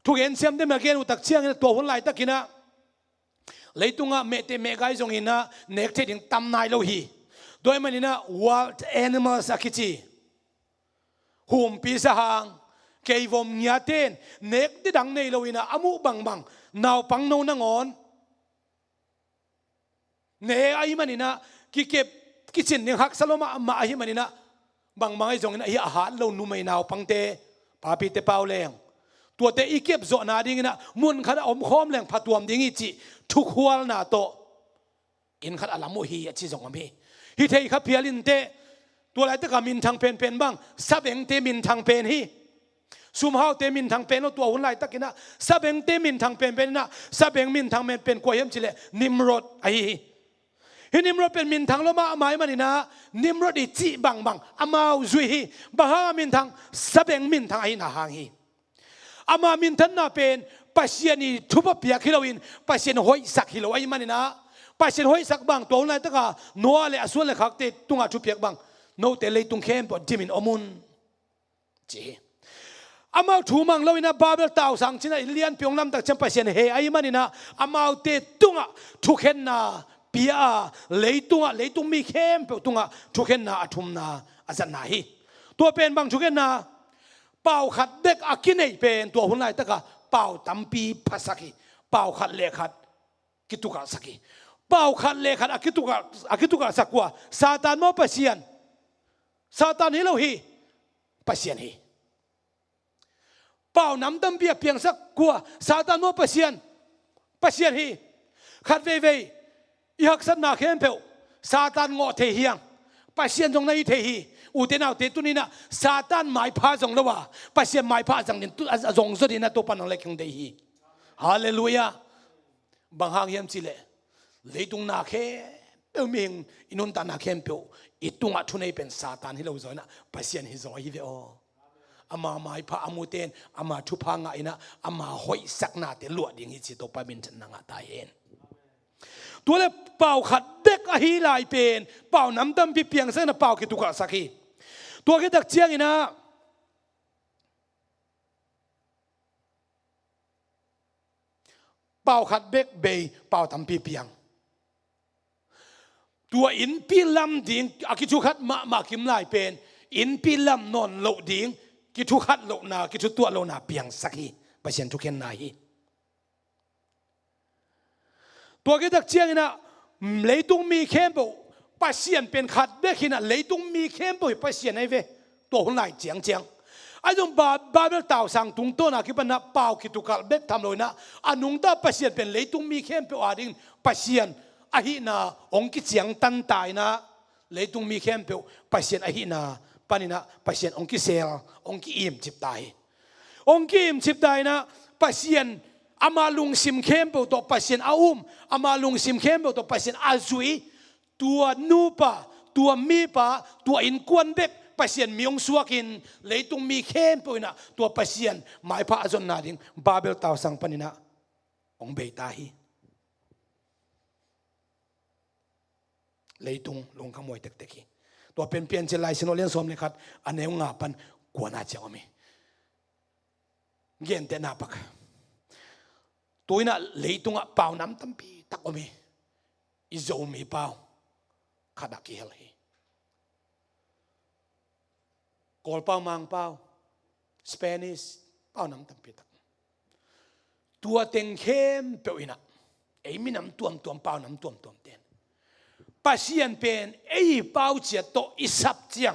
Thugen siamte mah gen uh tak ciangin ah, tua hun laitakin ah leitungah mehteh mehgai zongin ah nek theih ding tam nai lo hi. Tua ahih manin ah wild animals a kici, humpi sahang, keivom ngiate in nek didang nei lo in ah, a muh bangbang naupangno nangawn ne ahih manin ah, kikep kicin ding haksa lua mahmah ahih manin ah, bangbang ahi zongin ah, hih a hat lo numei naupangte, papite pau leng, tuate i kep zawhna dingin ah mun khatah omkhawm leng phatuam ding hi cih thukhualna tawh inn khat a lam uh hi, a ci zong om hi. Hi thei kha phial inteh, tua laitaka minthang penpen bang sabengte minthang pen hi. Sumhaute minthang pen lo, tua hun laitakin ah sabengte minthang penpen in ah, sabeng minthang penpen kua hiam cih leh Nimrod ahi hi. Hih Nimrod pen minthang lua mahmah ahih manin ah, Nimrod i cih bangbang amau zui hi. Bang hanga minthang? Sabeng minthang ahihna hang hi. Ama minthanna pen Pasian i thupha piak hi loin, Pasian hoihsak hi lo ahih manin ah, Pasian hoihsak bang tua hun laitaka Noah le a suan le khakte tungah thupiak bang, note leitung khempeuh dimin om un, ci hi. Amau thu mang loin ah Babel tausang cih ah inn lianpi hong lamtak ciang Pasian heh ahih manin ah, amaute tungah thukhenna pia a, leitungah, leitung mi khempeuh tungah thukhenna a thumna a zatna hi. Tua pen bang thukhenna? Pau khat bek a kineih pen tua hun laitaka pau tampi phasak hi. Pau khat le khat kitukalhsak hi. Pau khat le khat a kitukal, a kitukalhsak kua? Satan maw Pasian? Satan hi lo hi. Pasian hi. Pau nam tampi a piangsak kua? Satan maw Pasian? Pasian hi. Khat veivei i haksatna khempeuh Satan ngawh thei hi hang. Pasian zong na hi thei hi. Ute naute, tuni-in ah Satan maipha zong lo a, Pasian maipha a zang ding, tu a, a zong zaw ding in ah Topa nang le kei hong deih hi. Halleluiah. Bang hang hiam cih leh leitung na khempeuh, mihing i nuntakna khempeuh i tungah thunei pen Satan hi lo zaw in ah Pasian hi zaw hi ve aw. Ama maipha a mute in ama thupha ngah in ah ama hoihsaknate luah ding hi ci, Topa minthanna ngah ta hen. Tua leh pau khat bek ahi lai pen pau nam tampi piangsak in ah pau kitukalhsak hi. Tua khit tak ciangin ah pau khat bek bei pau tampi piang. Tua innpi lam ding a kithukhat mahmah kim lai pen innpi lam nawn loh ding kithukhat lohna, kithutuah lohna piangsak hi. Pasian thukhenna hi. Tua khit tak ciangin ah leitung mi khempeuh, Pasian pen khat bek hi in ah leitung mi khempeuh hi Pasian ahi ve. Tua hun lai ciangciang ahi zong Ba-, Babel tausang tungtawn a kipan ah pau kitukalh bek tham lo in ah a nungta Pasian pen leitung mi khempeuh a ding Pasian ahihna hong kiciangtan ta in ah leitung mi khempeuh Pasian ahihna panin ah Pasian hong kisel, hong ki-imcip ta hi. Hong ki-imcip ta in ah Pasian ama lungsim khempeuh tawh Pasian a um, ama lungsim khempeuh tawh Pasian a zui, tua nupa, tua mipa, tua innkuan bek Pasian mi hong suakin leitung mi khempeuh in ah tua Pasian maipha a zonna ding Babel tausang panin ah hong bei ta hi. Leitung lungkhamhuai tektek hi. Tua pen Piancil Lai Siangtho lian sawm le khat a neu nga pan kuana ciang om hi. Gentehna pak. Tu-in ah leitungah pau nam tampi tak om hi. I Zomi pau khat ah kihel hi. Kawlpau, Mangpau, Spanish, pau nam tampi tak. Tua teng khempeuh in ah ei minam tuamtuam, pau nam tuamtuam ten Pasian pen ei pau ciat tawh i sap ciang,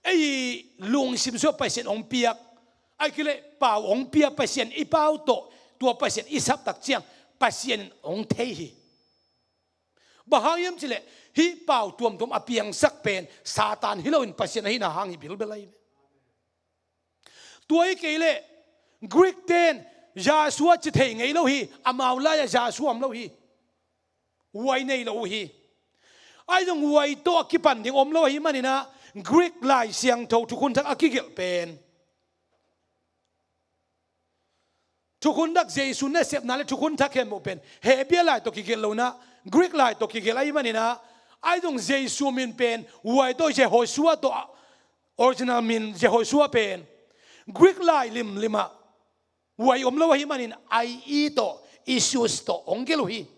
ei lungsim sungah Pasian hong piak, ahih kei leh pau hong pia Pasian i pau tawh tua Pasian i sap tak ciang Pasian in hong thei hi. Bang hang hiam cih leh hih pau tuamtuam a piangsak pen Satan hi loin Pasian ahihna hang hi bilbel ahi ve. Tua hi kei leh Greek ten Yahshua ci thei ngei lo hi, amau lai-ah Yahshua om lo hi. Huai nei lo uh hi. Ahi zong huai tawh a kipan ding om lo ahih manin ah Greek Lai Siangtho Thukhun Thak a kigelh pen Thukhun Thak, Jesu nasepna le Thukhun Thak khempeuh pen Hebrew lai tawh kigelh lo in ah Greek lai tawh kigelh ahih manin ah, ahi zong Jesu min pen huai tawh Jehoshua tawh, original min Jehoshua pen Greek lai limlim ah huai om lo ahih manin I E tawh, Isus tawh hong gelh uh hi.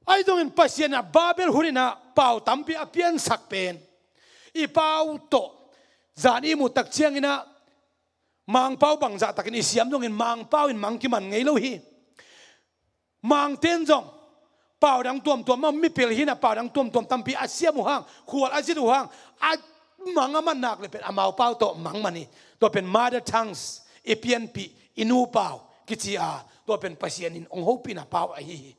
Ahi zongin Pasian in ah Babel hun in ah pau tampi a piansak pen i pau tawh zan i muh tak ciangin ah Mangpau bangzah takin i siam zongin Mangpau in mang kiman ngei lo hi. Mangte in zong pau dang tuamtuam, mipil hi in ah pau dang tuamtuam tampi a siam uh hang, khual a zin uh hang, a mang a man nak leh pen amau pau tawh mang man hi. Tua pen mother tongues, i pianpih, i nu pau kici a, tua pen Pasian in hong hopihna pau ahi hi.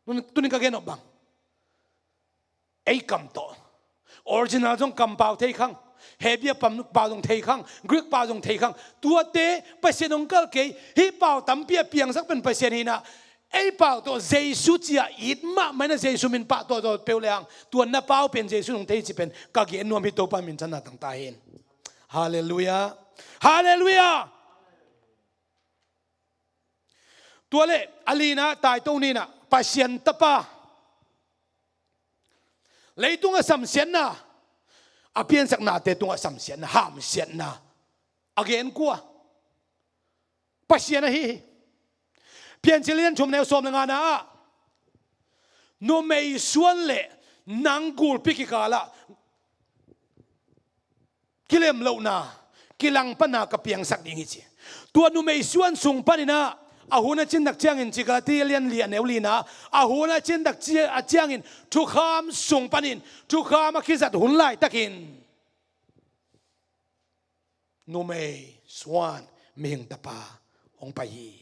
Tuni, tuni ka gen nop bang, ei kam tawh, original zong kam pau thei khang, Hebrew pau zong thei khang, Greek pau zong thei khang, tuate Pasian hong kalh kei. Hih pau tampi a piangsak pen Pasian hi in ah, ei pau tawh Jesu ci-a it mahmah in ah Jesu min pau tawh zawh peuh lehang tua na pau pen Jesu in hong thei cih pen ka gen nuam hi. Topa minthanna tang ta hen. Halleluiah. Halleluiah. Tua leh a lina, taito ni in ah Pasian Tapa. Leitung a samsiatna, a piansaknate tungah samsiatna, hamsiatna a gen kua? Pasian ahi hi. Piancil lian thum neu sawm le ngana ah numei suan le nang gulpi kikalah kilem lohna, kilangpanna ka piangsak ding hi ci. Tua numei suan sung panin ah a hun a cin tak ciangin ci, Galati lian li a neu lina, a hun a cin tak cia-, a ciangin thukham sung panin thukham a kizat hun laitakin numei suan mihing tapa hong pai hi.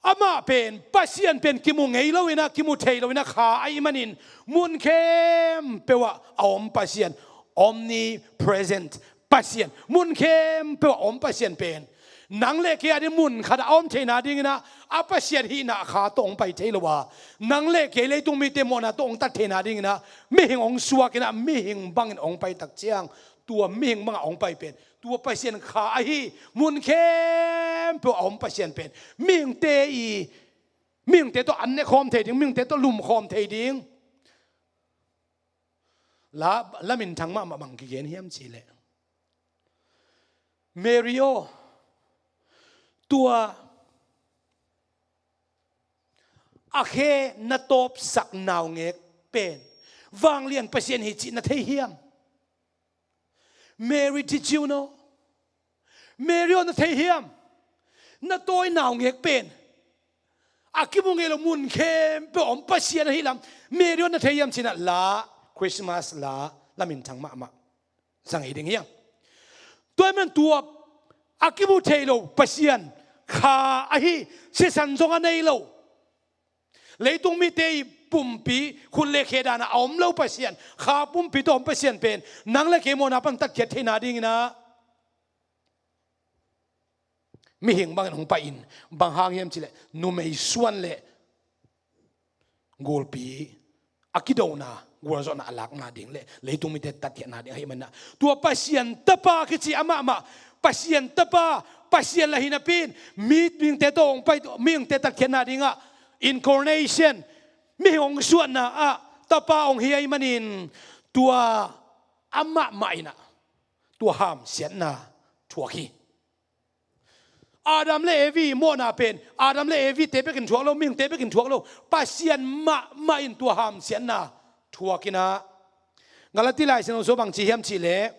Amah pen, Pasian pen kimu ngei lo in ah, kimu thei lo in ah kha ahih manin, mun khempeuh ah a om Pasian, omnipresent Pasian, mun khempeuh ah a om Pasian pen nang le kei a ding mun khat ah a om theihna ding in ah, a Pasian hihna kha tawh hong pai thei lo a, nang le kei leitung mite mawhna tawh hong tat theihna ding in ah, mihing hong suak in ah, mihing bangin hong pai tak ciang, tua mihing bangah hong pai pen tua Pasian kha ahi, mun khempeuh a om Pasian pen mihingte i, mihingte tawh an ne khawm thei ding, mihingte tawh lum khawm thei ding. La, la minthang mahmah bang kigen hiam cih leh, Mary aw, tua a khe na tawpsak naungek pen vanglian Pasian hi cih na thei hiam? Mary, did you know? Mary aw, na thei hiam? Na tawi naungek pen a kimu ngei lo mun khempeuh a om Pasian ahi lam Mary aw, na thei hiam ci-in ah la, Christmas la, la minthang mahmah zang hi ding hi hang. Tua ahih manin tua a kimu thei lo Pasian kha ahi, sisan zong a nei lo, leitung mite i pumpi khut le khe dan ah a om lo Pasian, kha pumpi tawh om Pasian pen nang le kei mawhna pan tatkhiat theihna ding in ah mihing bangin hong pai in, bang hang hiam cih leh numei suan le gulpi a kidona, gualzawhna a lakna ding le leitung mite tatkhiatna ding ahih manin ah, tua Pasian Tapa kici amah mah, Pasian Tapa, Pasian la hi napi in, mi, mihingte tawh hong pai, mihingte tatkhiatna ding ah, incarnation, mihing hong suahna ah Tapa hong hi ahih manin, tua amah mah in ah tua hamsiatna thuak hi. Adam le Evi mawhna pen Adam le Evi te bekin thuak lo, mihingte bekin thuak lo, Pasian mahmah in tua hamsiatna thuak in ah, Galati Lai Siangtho sung bang ci hiam cih leh,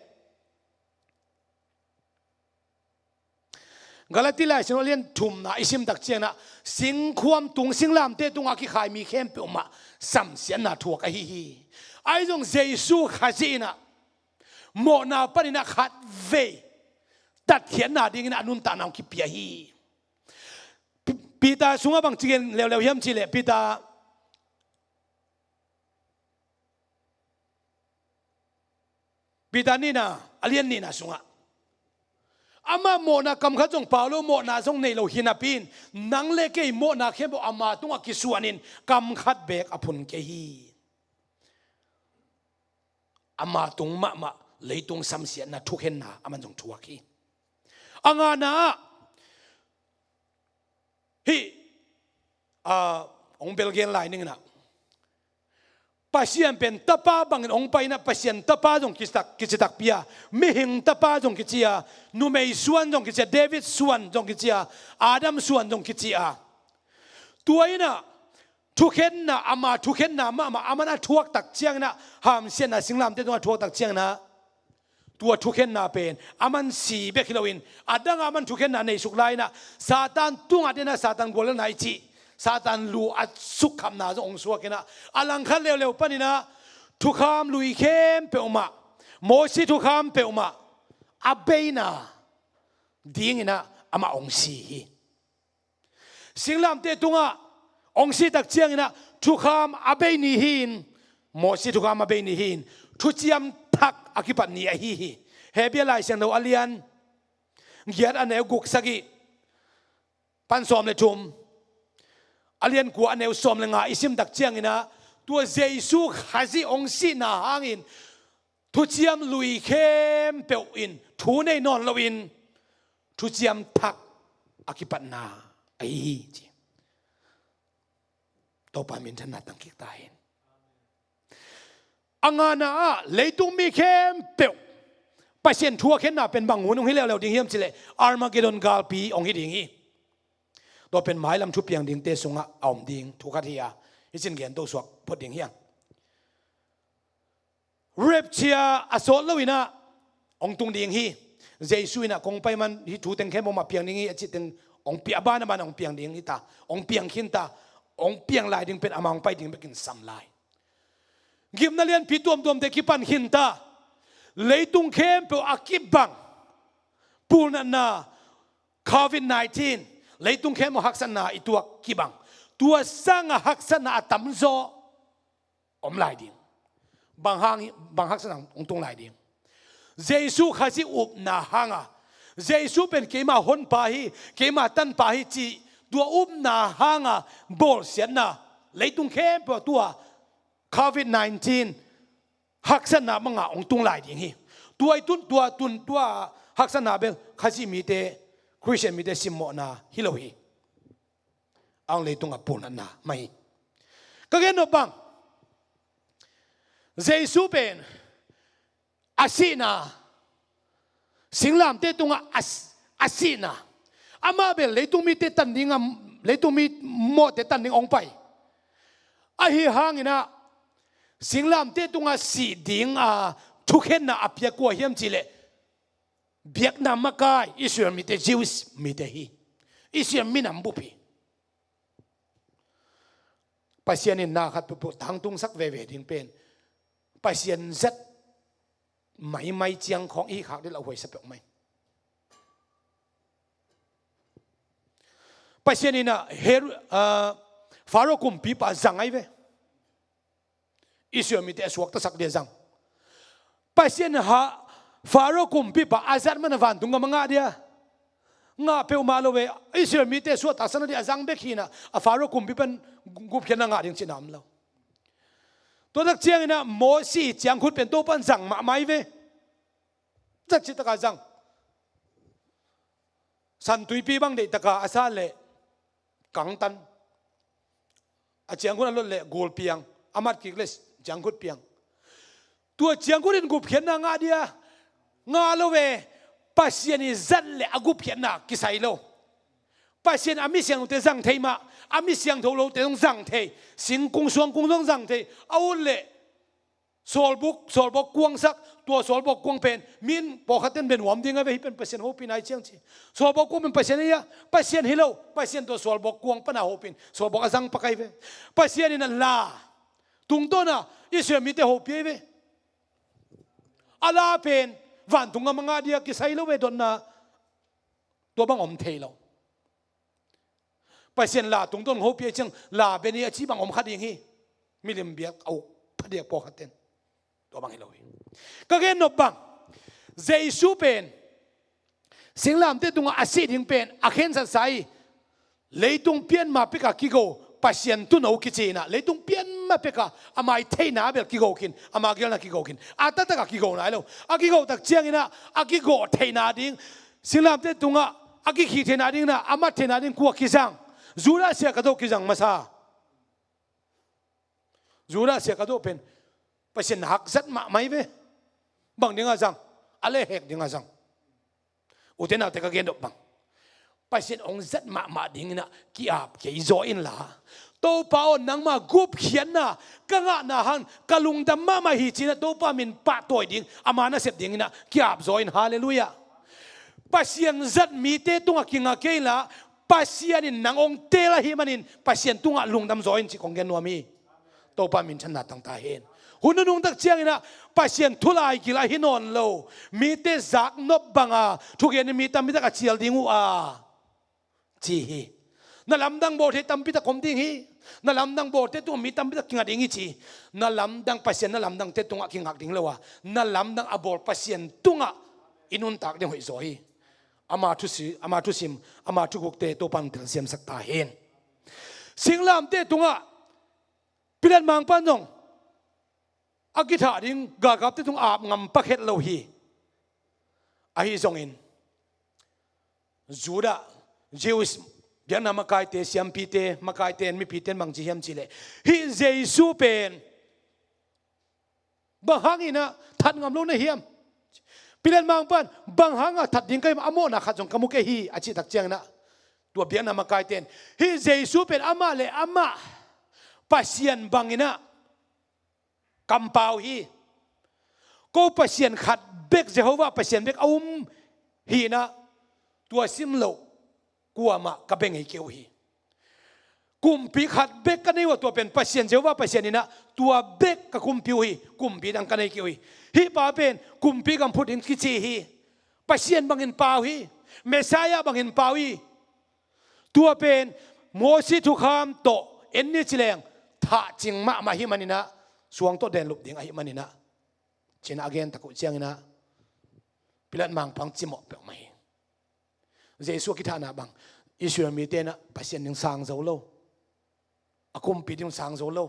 Galati Lai Siangtho a lian thumna i sim tak ciangin ah, singkhuam tung, singlamteh tungah a kikhai mi khempeuh mah samsiatna thuak ahi hi. Ahi zong Jesu Khazih in ah mawhna panin ah khatvei tatkhiatna dingin ah a nuntakna hong kipia hi. P-, Peter sungah bang ci gen leuleu hiam cih leh, Peter, Peter nihna, a lian nihna sungah, amah mawhna kam khat zong pau lo, mawhna zong nei lo hi napi in, nang le kei mawhna khempeuh ama tungah kisuanin kam khat beek a phun kei hi. Ama tung mahmah leitung samsiatna, thukhenna aman zong thuak hi. A ngana ah, hih, a, hong bel gen lai ning in ah, Pasian pen Tapa bangin hong pai in ah, Pasian Tapa zong kici tak, kici takpi a, mihing Tapa zong kici a, numei suan zong kici a, David suan zong kici a, Adam suan zong kici a. Tua in ah, thukhenna, ama thukhenna mahmah aman a thuak tak ciangin ah, hamsiatna singlamteh tungah a thuak tak ciangin ah, tua thukhenna pen aman si bek hi loin, a dangah aman thukhenna neisuk lai in ah, Satan tungah den ah, Satan gualnatna i cih, Satan lu a sukkhamna zong hong suak in ah, a langkhat leuleu panin ah thukham lui khempeuh mah, Mosi thukham peuhmah a beina dingin ah amah hong si hi. Singlamteh tungah hong si tak ciangin ah thukham a bei ni hi-in, Mosi thukham a bei ni hi-in, thuciam thak a kipat ni ahi hi. Hebru Lai Siangtho a lian giat, a neu guk, sagih pan sawm le thum, a lian kua, a neu sawm le nga i sim tak ciangin ah, tua Jesu Khazih hong sihna hangin thuciam lui khempeuh in thu nei nawn loin thuciam thak a kipatna ahi hi, ci. Topa minthanna tangkik ta hen. A ngana ah leitung mi khempeuh Pasian thuakhenna pen bang hun hong hi leuleu ding hiam cih leh, Armageddon galpi hong hi ding hi. Tua pen mailam thupiang dingte sungah a om ding thu khat hi a, hih cin gen to suak phot ding hi hang. Rapture a sawt loin ah hong tung ding hi. Jesu in ah, "Kong pai man hih thu teng khempeuh mah piang ding hi," a cih teng hong piang, a ban a ban hong piang ding hi ta, hong piang khin ta, hong piang lai ding pen ama hong pai ding bekin sam lai. Gimna lianpi tuamtuamte kipan khin ta, leitung khempeuh a kibang pulnatna, covid nineteen, Leitung khempeuh haksatna i tuak kibang, tua sangah haksatna a tamzaw om lai ding. Bang hang, bang haksatna hong tung lai ding? Jesu Khazih upna hanga, Jesu pen keima honpa hi, keima tanpa hi cih tua upna hanga bawlsiatna, leitung khempeuh tua covid nineteen haksatna bangah hong tung lai ding hi. Tua i tun, tua tun, tua haksatna bel Khazih mite, Khristian mite simmawhna hi lo hi. A hong leitungah pulnatna mah hi. Ka gen nop bang, Jesu pen a sihna, singlamteh tungah a, a sihna, amah bel leitung mite tan ding a, leitung mi mawhte tan ding hong pai. Ahi hanginah singlamteh tungah sih ding a thukhenna a piak kua hiam cihleh, biakna makai Israel mite, Jewish mite hi. Israel minam bup hi. Pasian in na khat peuhpeuh tangtungsak veve ding pen Pasian zat maimai ciang khawng i hih khak dih lah huaisa peuhmai. Pasian in ah Her-, ah, Faro kumpipa zang ai ve. Israel mite a suaktasak dia zang. Pasian ha Faro kumpipa a zat mana vantung gam a ngah dia? Ngah peuhmah lo ve. Israel mite suahtaksak na dia a zang bek hinah a Faro kumpipa in gupkhiatna ngah ding cihna om lo. Tua tak cianginah Mosi ciangkhut pen Topa in zang mahmah ai ve. Zat cih takah zang. Santuipi bang deih takah a sa leh kangtan. A ciangkhut a lot leh gulpiang, a mat kik leh ciangkhut piang. Tua ciangkhut in gupkhiatna ngah dia? Ngah lo ve. Pasian i zat leh a gupkhiatna kisai lo. Pasian a mi siangthote zang thei mah, a mi siangtho lote zong zang thei, singkung suangkung zong zang thei. A ut leh sawlbuk, sawlbawk kuangsak, tua sawlbawk kuang pen min pawlkhatte in bia nuam ding a ve, hih pen Pasian hopihna hi ciang ci. Sawlbawk kuang pen Pasian hi a, Pasian hi lo, Pasian tua sawlbawk kuang pana hopih in sawlbawk a zang pak ai ve. Pasian in a la tungtawna Israel mite hopih ai ve. A la pen vantung gam a ngah dia? Kisai lo ve dotna. Tua bang om thei lo. Pasian la tungtawn hopih ai ciang la bia ni a ci bang om kha ding hi. Milim biak a uk phadiak pawlkhatte in. Tua bang hi lo hi. Ka gen nop bang, Jesu pen singlamteh tungah a sih ding pen a khensatsa hi. Leitung pian ma pekah kigo Pasian tuuno kici inah, leitung pian ma pekah a mai theihna bel kigo khin, a ma gelna kigo khin. A taktakah kigo nai lo. A kigo tak cianginah a kigo theihna ding, singlamteh tungah a kikhih theihna ding inah a mat theihna ding kua kizang? Judah Iskariot kizang masa. Judah Iskariot pen Pasian hak zat mahmah ai ve. Bang dingah zang? A lehhek dingah zang. Ute naute, ka gen nop bang, Pasian hong zat mahmah dinginah ki-ap kei zaw inla, Topa aw, nangma gupkhiatna ka ngahna hang ka lungdam mahmah hi ci-inah Topa min pahtawi ding, ama nasep dinginah ki-ap zaw in. Halleluiah. Pasian zat mite tungah kinga kei inla, Pasian in nang hong teel ahih manin Pasian tungah lungdam zaw in cih kong gen nuam hi. Topa minthanna tang ta hen. Hun nunung tak cianginah Pasian thu lai gil ahi nawn lo, mite zaknop banga thugen in mi tampi tak a cial ding uh a, ci hi. Na lamdang bawl thei tampi tak om ding hi. Na lamdang bawlte tungah mi tampi tak kinga ding hi ci. Na lamdang, Pasian na lamdangte tungah kingak ding lo a, na lamdang a bawl Pasian tungah i nuntak ding hoih zaw hi. Ama thusi-, ama thusim, ama thugukte Topa in telsiamsak ta hen. Singlamteh tungah Pilat mangpa in zong a kithah ding galkapte tung ap ngam pak het lo hi. Ahi zongin Judah, Jewish biakna makaite, siampite, makaite in, mipite in bang ci hiam cihleh, hih Jesu pen bang hanginah that ngam lo na hiam? Pilat mangpa in bang hangah that ding ka hiam, a mawhna khat zong ka mu kei hi, a cih tak cianginah tua biakna makaite in, hih Jesu pen amah le amah Pasian banginah kampau hi. Ko Pasian khat bek, Jehovah Pasian bek a um hinah, tua sim loh kuamah ka bia ngei kei uh hi. Kumpi khat bek ka nei uh a, tua pen Pasian, Jehovah Pasian inah, tua bek ka kumpi uh hi. Kumpi dang ka nei kei uh hi. Hih pa pen kumpi gam phut ding kici hi. Pasian bangin pau hi. Messiah bangin pau hi. Tua pen Mosi thukham tawh en ni ci leng thahcing mahmah ahih maninah, suang tawh denlup ding ahih maninah, cinah a gen tak uh cianginah Pilat mangpang cimawh peuhmah hi. Jesu a kithahna bang, Israel mite inah Pasian ding sang zo lo, a kumpi ding sang zo lo,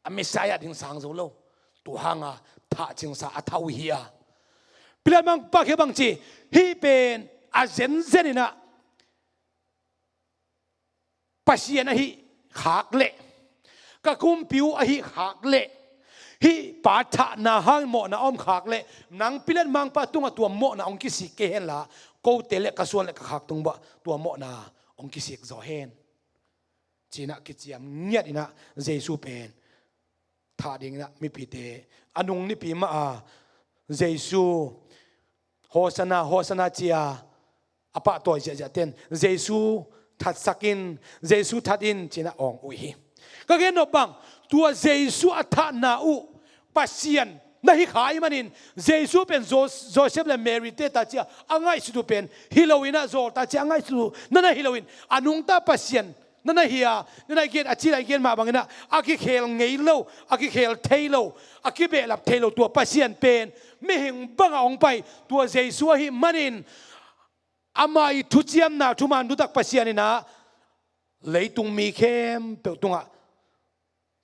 a Messiah ding sang zo lo. Tua hanga thahcingsa a tha uh hi a, Pilat mangpa khia bang ci, hih pen a zenzen inah Pasian ahi khak leh, ka kumpi uh ahi khak leh, hih pa thahna hang mawhna a om khak leh, nang Pilat mangpa tungah tua mawhna hong kisik kei henla, kote le ka suan le ka khak tung bah tua mawhna hong kisik zaw hen, cinah kiciam ngiat inah Jesu pen thah dinginah mipite a nung nipi mah a Jesu Hosanna, Hosanna cia a pahtawi ziahziah ten Jesu thatsak in, Jesu that in cinah awng uh hi. Ka gen nop bang, tua Jesu a thahna uh Pasian na hi kha ahih manin, Jesu pen Jo-, Joseph le Mary te ta cia a ngaihsut uh pen hi loinah, zawl ta cia a ngaihsut uh na na hi loin, a nungta Pasian na na hi a, na na gen, a ci lai gen mah banginah a kikhel ngei lo, a kikhel thei lo, a kibehlap thei lo tua Pasian pen mihing bangah hong pai tua Jesu ahih manin, ama ih thuciamna thuman thutak Pasian inah leitung mi khempeuh tungah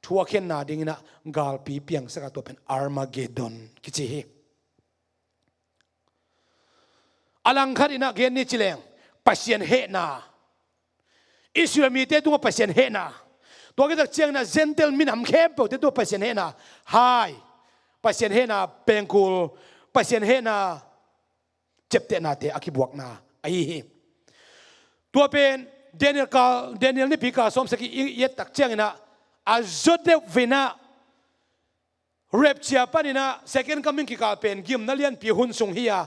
thuakhenna dinginah galpi piangsak a, tua pen Armageddon kici hi. A langkhat inah gen ni ci leng Pasian hehna, Israel mite tungah Pasian hehna, tua kitak cianginah Gentile minam khempeuhte tungah Pasian hehna hai, Pasian hehna pengkul, Pasian hehna ciaptehnate a kibuakna ahi hi. Tua pen Daniel kal, Daniel nipi kal sawmsagih i, i et tak cianginah a zaw deuh vinah rapture paninah second coming kikal pen gimna lianpi hun sung hi a,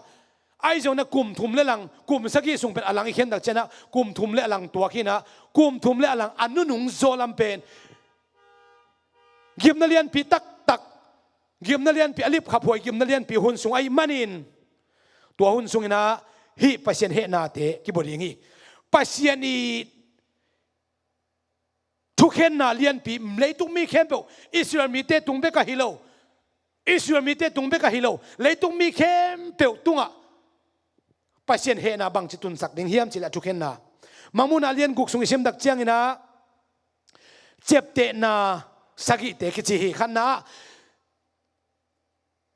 ahi zongin a kum thum le lang, kum sagih sung pen a lang i khen tak cianah kum thum le a lang tuak hinah, kum thum le a lang a nunung zaw lam pen gimna lianpi taktak, gimna lianpi a lipkhaphuai gimna lianpi hun sung ahih manin, tua hun sunginah hih Pasian hehnate kibua ding hi. Pasian ih thukhenna lianpi, leitung mi khempeuh, Israel mite tung bek ahi lo, Israel mite tung bek ahi lo, leitung mi khempeuh tungah Pasian hehna bangci tunsak ding hiam cih leh a thukhenna. Mangmuhna lian guk sung i sim tak cianginah ciaptehna sagihte kici hi. Khatna ah,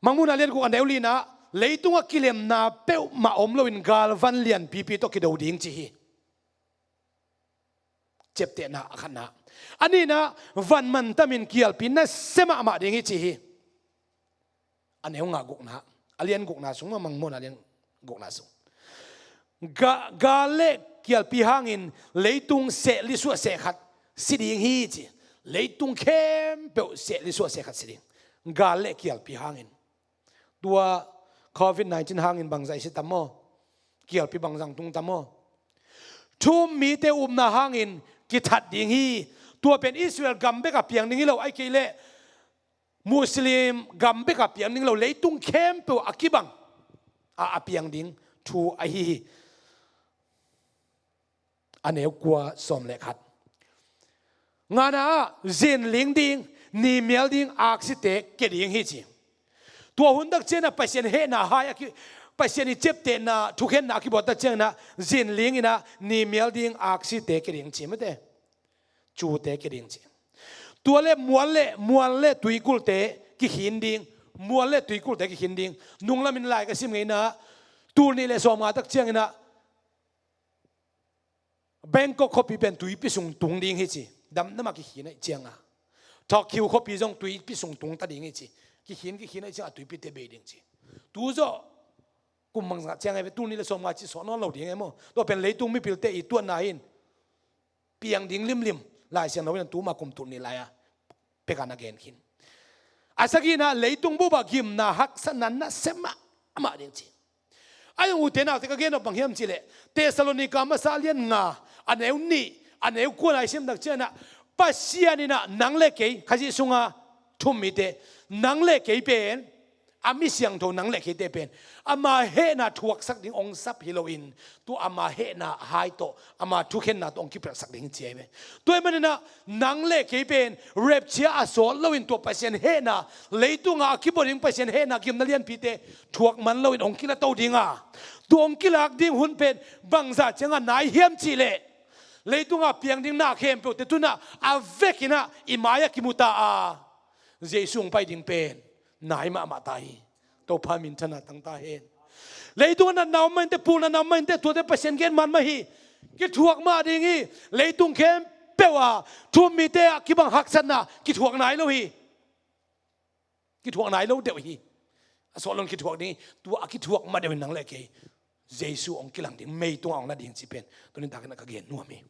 Mangmuhna lian guk a neu linah, leitungah kilemna peuhmah om loin galvan lianpipi tawh kido ding ci hi. Ciaptehna a khatna. A nihna, van mantamin kialpi nasia mahmah ding hi ci hi. A neu nga gukna, a lian gukna sung, Mangmuhna lian gukna sung. Ga, gal le kialpi hangin leitung sehli suah sehkhat si ding hi ci. Leitung khempeuh sehli suah sehkhat si ding. Gal le kialpi hangin. Tua covid nineteen hangin bangzah i si tam maw? Kialpi bangzah tung tam maw? Thu-um mite upna hangin kithat ding hi. Tua pen Israel gam bek a piang ding hi lo, ahih kei leh Muslim gam bek a piang ding lo, leitung khempeuh a kibang a, a piang ding thu ahi hi. A neu kua sawm le khat. Ngana ah, zinling ding, nimial ding, aksite kia ding hi ci. Tua hun tak ciangin ah Pasian hehna hai a ki, Pasian i ciaptehna, thukhenna a kibawl tak ciangin ah, zinling in ah, nimial ding, aksite kia ding ci mate. Cute kia ding ci. Tua le mual le, mual le tuikulte kikhin ding, mual le tuikulte kikhin ding. Nunglam in lai ka sim ngeina, tul nih le sawmnga tak ciangin ah, Bangkok khuapi pen tuipi sung tung ding hi ci. Damdam a kikhin ahih cianga. Tokyo khuapi zong tuipi sung tung ta ding hi ci. Kikhin, kikhin ahih cianga tuipite bei ding ci. Tu zawh kum bangzah ciang e ve, tul nih le sawmnga ci sawh nawn lo ding e maw. Tua pen leitung mipilte i tuanna in piang ding limlim. Lai Siangtho in tuma kum tul nih lai-a peka na gen khin. A sagihna, leitung bup ah gimna haksatna nasia mahmah ding ci. A zong ute naute ka gen nop bang hiam cih leh, Thessalonica masa lian nga, a neu nih, a neu kua na i sim tak ciangin ah, Pasian in ah nang le kei, Khazih sunga thu-um mite, nang le kei pen a mi siangtho nang le keite pen ama hehna thuaksak ding hong sap hi loin, tua ama hehna hai tawh, ama thukhenna tawh hong kipelhsak ding hi ci ahi ve. Tua ahih maninah nang le kei pen rapture a sawt loin tua Pasian hehna, leitungah a kibua ding Pasian hehna gimna lianpite thuak man loin hong kilato dinga, tua hong kilak ding hun pen bangzah cianga nai hiam cihleh, leitungah piang ding na khempeuhte tunah a vekinah i mai-ah kimu ta a, Jesu hong pai ding pen nai mahmah ta hi. Topa minthanna tang ta hen. Leitung a natna om mah inteh, pul natna om mah inteh, tuate Pasian gen man mah hi. Kithuak mah ding hi. Leitung khempeuh a thu um mite a kibang haksatna kithuak nai lo hi. Kithuak nai lo deuh hi. A sawt loin kithuak ding hi. Tua a kithuak mah deuh hi nang le kei. Jesu hong kilang ding, mei tungah hong na ding cih pen tuni takin a ka gen nuam hi.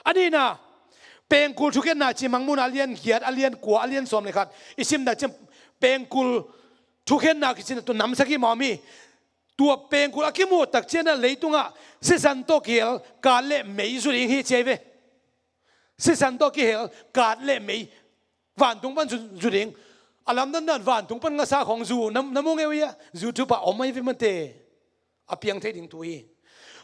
A nihna, pengkul thukhenna ci Mangmuhna a lian giat, a lian kua, a lian sawm le khat i simna ciang, pengkul thukhenna kicina tua namsagih mah om hi. Tua pengkul a kimuh tak ciangah leitungah sisan tawh kihel kat le mei zu ding hi ci ahi ve. Sisan tawh kihel kat le mei, vantung pan zu, zu ding. A lamdang dan vantung pan ngasa khawng zu na, na mu ngei uh hia? YouTube ah om ahi ve mate. A piang thei ding thu hi.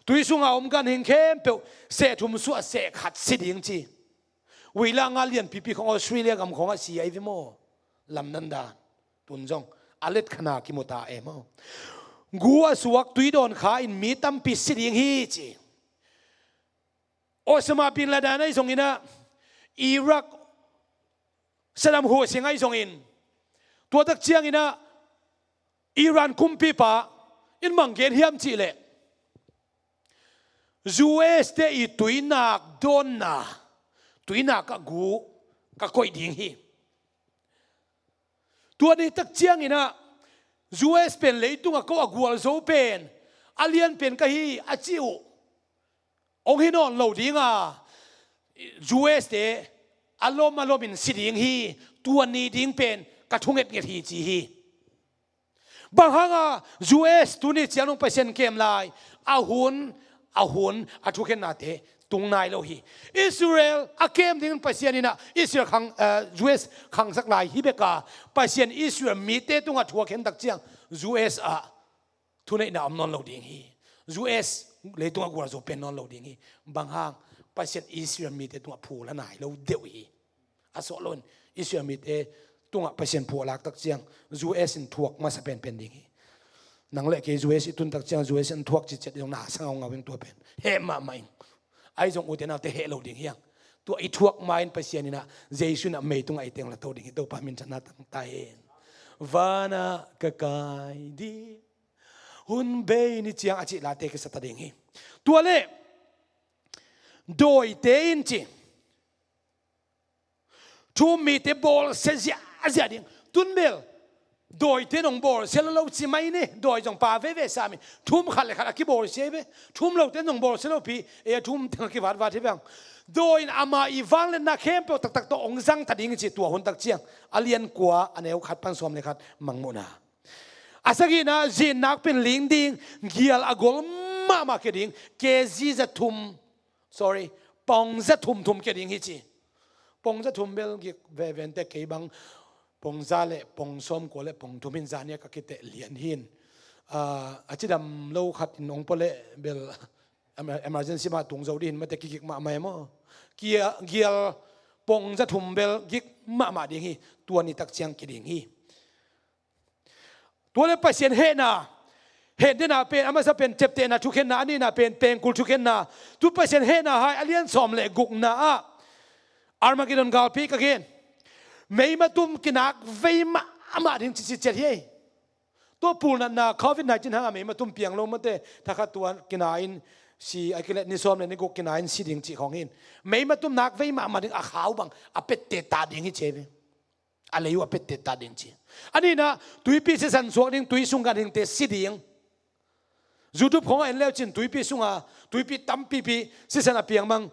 Tui sunga om ganhing khempeuh seh thum suah seh khat si ding ci. Uila nga lianpipi khawng Australia gam khawngah si ahi ve maw? Lamdang dan. Tun zong a let khana kimu ta e maw? Gu a suak tui dawn kha in mi tampi si ding hi ci. Osama bin Laden ahi zonginah, Iraq Saddam Hussein ahi zongin, tua tak cianginah Iran kumpipa in bang gen hiam cihleh, U S te i tuinak dawnna, tuinak ah gu ka koih ding hi. Tua ni tak cianginah U S pen leitungah ko a gualzo pen a lian pen ka hi a ci uh hong hi nawn lo dinga, U S te a lom a lomin si ding hi. Tua ni ding pen ka thu ngetnget hi ci hi. Bang hanga U S tuni ciang nung Pasian kem lai, a hun, a hun a thukhennate tung nai lo hi. Israel a kem dingin Pasian inah Israel khang, eh, U S khangsak lai hi beka, Pasian Israel mite tungah thu a khen tak ciang U S ah thuneihna om nawn lo ding hi. U S leitungah gualzo pen nawn lo ding hi. Bang hang? Pasian Israel mite tungah phu la nai lo deuh hi. A sawt loin Israel mite tungah Pasian phu a lak tak ciang U S in thuak masa penpen ding hi. Nang le kei U S i tun tak ciang U S in thuak citciat i zong na sang ngau ngau ing tua pen. Heh mahmah ing. Ahi zong ute naute heh lo ding hiang. Tua i thuak ma-in Pasian inah Jesu inah mei tungah i teng la to ding hi. Topa minthanna tang ta hen. Vana ka kai ding hun bei ni ciang a cih late kisa ta ding hi. Tua le dawite in ci. Thu um mite bawlsia ziahziah ding. Tun bel dawite nong bawlsia lo lo ci mai ni. Dawi zong pa veve sa mi. Thu um khat le khat a kibawlsia hi ve. Thu um lote nong bawlsia lopi. E, thu um teng a kivatvat hi ve ang. Dawi in ama i vangliatna khempeuh taktak tawh hong zang ta ding ci tua hun tak ciang. A lian kua a neu khat pan sawm le khat Mangmuhna. A sagihna, zinnak pen ling ding, gial a gol mahmah kia ding, K G za thum, sorry, pong za thum thum kia ding hi ci. Pong za thum bel gik veve inteh, kei bang pong za le pong sawm kua le pong thum hin zan nia ka kiteh lian hin. Ah, a cidam lo khat in hong pua le bel emer-, emergency mah tung zo ding hin mate, kigik mahmah e maw. Kia, gial pong za thum bel gik mahmah ding hi, tua ni tak ciang kia ding hi. Tua le Pasian hehna, hehna pen, a masa pen ciaptehna thukhenna, a nihna pen pengkul thukhenna. Tu Pasian hehna hai a lian sawm le gukna ah Armageddon galpi ka gen. Meimatum kinak vei mahmah ding ci, ci ciat hi. Tua pulnatna covid nineteen hanga meimatum piang lo mate, thakhat tua kina in si, a kile ni sawm le ni guk kina in si ding ci khawng hin. Meimatum nak vei mahmah ding, a khau bang a pette ta ding hi ci ve. A lei uh a pette ta ding ci. A nihna, tuipi sisan suak ding, tui sung ganhingte si ding. YouTube khawng a en leu cin tuipi sunga, tuipi tampipi sisan a piang bang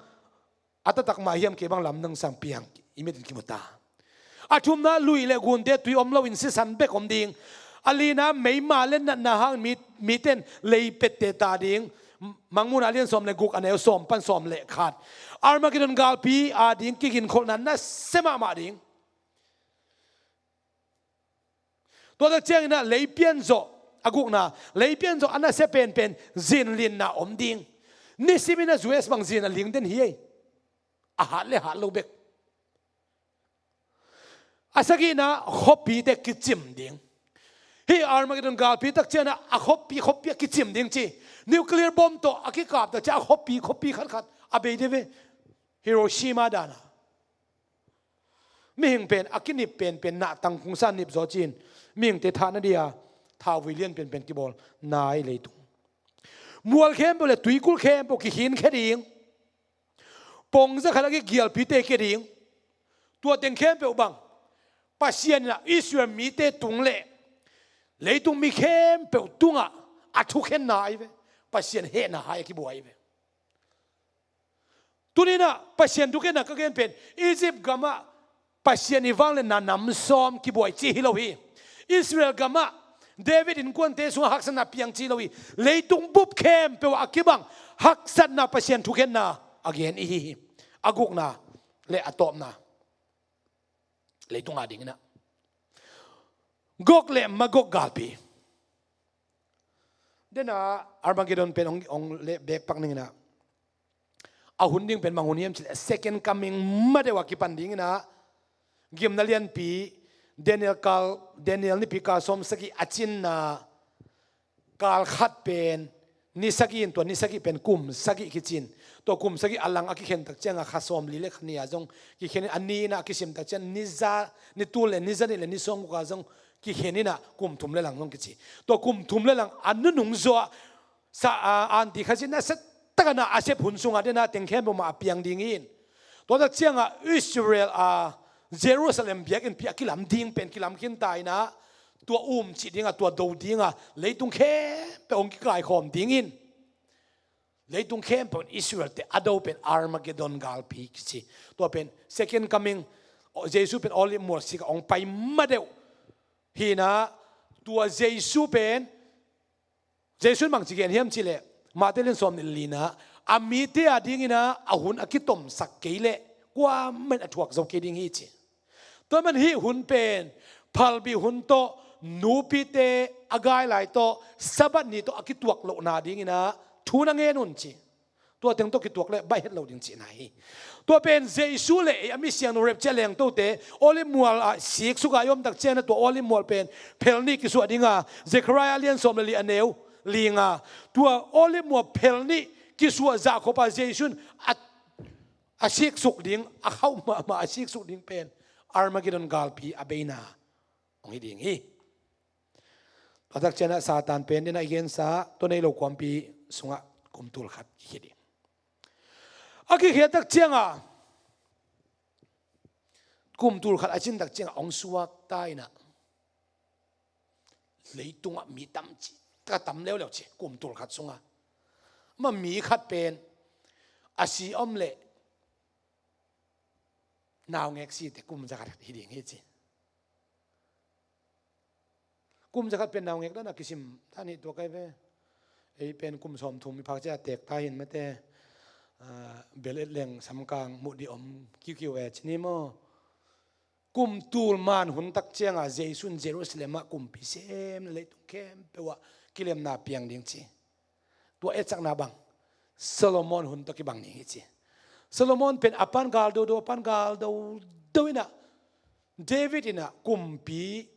a taktak mah hiam kei bang lamdang sang piang i mit in kimu ta. A thumna, lui le gunte tui om loin sisan bek om ding. A lina, meima le natna hang mi, miten lei pette ta ding. Mangmuhna a lian sawm le guk, a neu sawm pan sawm le khat. Armageddon galpi a ding kiginkholhna nasia mahmah ding. Tua tak ciangin ah lei pian zawh, a gukna, lei pian zawh a nasia penpen zinlinna om ding. Nisimin ah U S bang zin a ling den hi ei. A hat le hat lo bek. A sagihna, khuapite kicim ding. Hih Armageddon galpi tak ciangin ah a khuapi khuapi a kicim ding ci. Nuclear bomb tawh a kikap tak ciang a khuapi khuapi khatkhat a bei ding ve. Hiroshima dan a. Mihing pen a kinip penpen nahtang kungsa nip zaw ci-in mihingte thahna dia thauvui lian penpen kibawl nai leitung. Mual khempeuh le tuikul khempeuh kikhinkhia ding. Pongza khat a kigialpite kia ding. Tua teng khempeuh bang Pasian in ah Israel mite tung le leitung mi khempeuh tungah a thukhenna ahi ve. Pasian hehna hai a kibuai ahi ve. Tuni-in ah Pasian thukhenna ka gen pen Egypt gamah Pasian i vangliatna nam sawm kibuai ci hi lo hi. Israel gamah David innkuante sungah haksatna piang ci lo hi. Leitung bup khempeuh a kibang haksatna Pasian thukhenna a gen i hi hi. A gukna le a tawpna, leitung a dingin ah Gog le Magog galpi. Dena Armageddon pen ong, ong le bekpak ning in ah a hun ding pen bang hun hiam cih leh second coming ma deuh a kipan ding in ah, gimna lianpi Daniel kal, Daniel nipi kal sawm sagih a cinna kal khat pen ni sagih in, tua ni sagih pen kum sagih kici in, tua kum sagih a lang a kikhen tak ciangin kha sawmli le kha nih a zong kikhen in, a ni in ah a kisim tak ciangin ni za, ni tul le ni za nih le ni sawmguk a zong kikhen in ah kum thum le lang zong kici. Tua kum thum le lang a nunung zaw ah sa, a, anti khat in ah set takin ah a sep hun sungah dena teng khempeuh mah a piang ding in. Tua tak ciangin Israel a Jerusalem biakinnpi a kilam ding pen kilam khin ta in ah, tua um cih ding a, tua do ding a, leitung khempeuh hong kikaikhawm ding in. Leitung khempeuh in Israel te a do pen Armageddon galpi kici. Tua pen second coming, Jesu pen Olive mual sik a hong pai ma deuh hi in ah, tua Jesu pen Jesu in bangci gen hiam cih leh Matthai lian sawm nih le li-na, a mite a dingin ah a hun a kitomsak kei leh kuamah in a thuak zo kei ding hi ci. Tua man hih hun pen phalbi hun tawh, nupite a gai lai tawh, Sabbath ni tawh a kituak lohna dingin ah thu na ngen un ci. Tua teng tawh kituak leh baih het lo ding cihna hi. Tua pen Jesu le ei a mi siangtho rapture lengtote Olive mual ah siksuk a i om tak ciangin ah tua Olive mual pen phel nih kisuah ding a, Zechariah lian sawm le li a neu li nga, tua Olive mual phel nih kisuah zahkhop a Jesu in a, a siksuk ding, a khauh mahmah a siksuk ding pen Armageddon galpi a beina hong hi ding hi. Tua tak ciangin ah Satan pen dena i gensa tua nei lo kuampi sungah kum tul khat kikhia ding. A kikhia tak ciangin kum tul khat a cin tak ciangin hong suak ta in ah, leitungah mi tam ci, ka tam leuleu ci, kum tul khat sungah. Ma mi khat pen a si om leh naungek si te kum za khat hi ding hi ci. Kum za khat pen naungek dan a kisim ta nih tua kai ve. Ei pen kum sawmthum i phak ciang a tek ta hin mate, ah, bel et leng samkang muh dih om kiukiu e ci ni maw. Kum tul man hun tak ciangin Jesu in Jerusalem ah kumpi sem le leitung khempeuh ah kilemna piang ding ci. Tua etsakna bang Solomon hun tawh kibang ding hi ci. Solomon pen a pan gal dodo, a pan gal dodo in ah, David in ah kumpi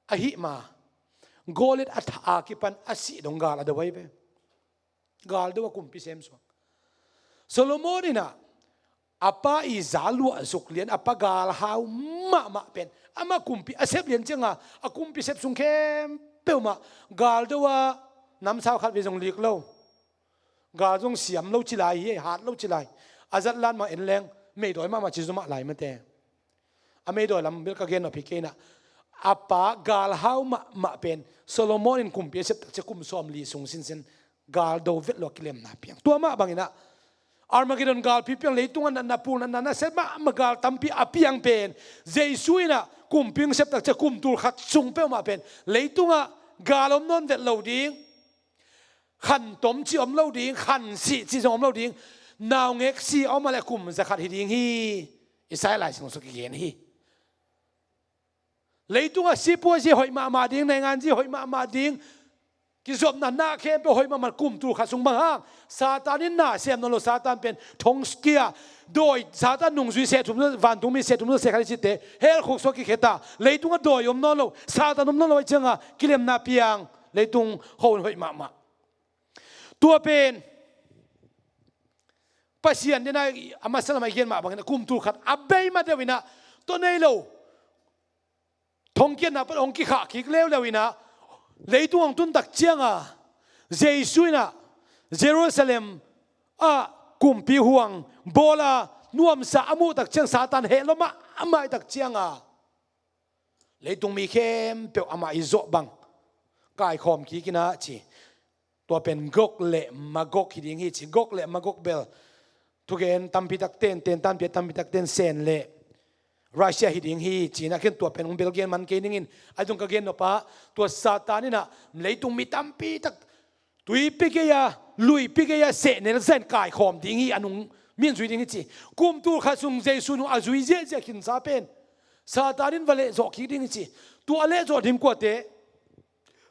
ahih ma, Goliath a tha a kipan a sih dong gal a do ahi ve. Gal do a kumpi sem suak. Solomon in ah a pa i za luah zuk lian, a pa galhau mahmah pen amah kumpi a sep lian ciangin a kumpi sep sung khempeuh mah gal do a, namsau khat vei zong lik lo. Gal zong siam lo ci lai hi, hat lo ci lai. A zat lan mah en leng meidawi mahmah ci zumah lai mate. A meidawi lam bel ka gen nop hi kei in ah, a pa galhau mahmah pen Solomon in kumpi a sep tak ciang kum sawmli sung sinsen gal do vet lo a kilemna piang. Tua mah bangin ah Armageddon galpi piang, leitung a natna, pul natna, nasia mahmah gal tampi a piang pen Jesu in ah kumpi hong sep tak ciang kum tul khat sung peuhmah pen leitung ah gal om nawn vet lo ding, khantom ci om lo ding, khansih ci zong om lo ding, naungek si a om a leh kum za khat hi ding hi. Isaiah Lai Siangtho sung kigen hi. Leitungah sipuazi hoih mahmah ding, nainganzi hoih mahmah ding, kizopna na khempeuh hoih mahmah, kum tul khat sung bang hang Satan in na sem nawn lo, Satan pen thong kia, dawi, Satan nungzui seh thum, vantungmi seh thum, seh khat i cite hell khuksuak kikheta, leitungah dawi om nawn lo, Satan om nawn lo ahih cianga kilemna piang, leitung hong hoih mahmah. Tua pen Pasian dena a masa lama i gen mah bangin a kum tul khat a bei ma deuh inah, tua nei lo, thongkiatna pan hong kikhah kik leuleu inah, leitung hong tun tak cianga Jesu inah Jerusalem ah kumpi huang bawla nuamsa a muh tak ciang Satan heh lua mahmah i tak cianga, leitung mi khempeuh amah i zawh bang kaikhawm kik inah ci. Tua pen Gog le Magog hi ding hi ci. Gog le Magog bel thugen tampi tak ten, ten tanpi a tampi tak ten sen le Russia hi ding hi ci. Na khen tua pen hong bel gen man kei ning in, a dong ka gen nop ah, tua Satan inah leitung mi tampi tak tuipi gei-a, luipi gei-a sehnel zahin kaikhawm ding hi, a nung mi in zui ding hi ci. Kum tul khat sung Jesu nung a zui ziahziah khinsa pen Satan in va lehzawh kik ding hi ci. Tua a lehzawh ding kuate,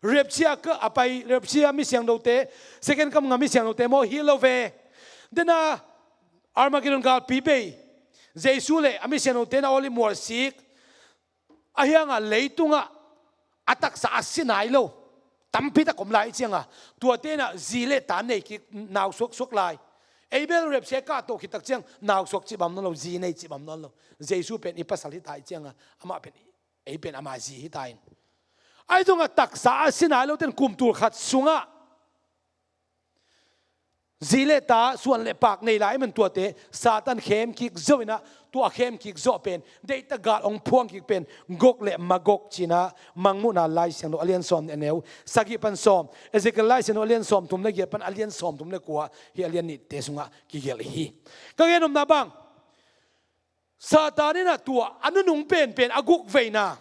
rapture ka a pai, rapture mi siangthote, second coming a mi siangthote maw, hi lo ve. Dena Armageddon galpi bei, Jesu le a mi siangthote na awlih mualsik, a hiangah leitungah a taksa a si nai lo tampi tak om lai i cianga, tuate inah zi le ta nei kik, nau suaksuak lai. Ei bel rapture kahtoh khit tak ciang nau suak cih bang om nawn lo, zi nei cih bang om nawn lo. Jesu pen i pasal hi ta i cianga, amah pen, ei pen ama zi hi ta in. Ahi zongah taksa a si nai lo ten kum tul khat sungah zi le ta, suan le paak nei lai man tuate Satan khem kik zo inah, tua khem kik zawh pen, deihtak gal hong phuang kik pen Gog le Magog ci inah Mangmuhna Lai Siangtho a lian sawm nih a neu sagih pan sawm, Ezekiel Lai Siangtho a lian sawm thum le giat pan a lian sawm thum le kua, hi a lian nihte sungah kigelh hi. Ka gen nopna bang, Satan inah tua a nunung penpen a gukveina,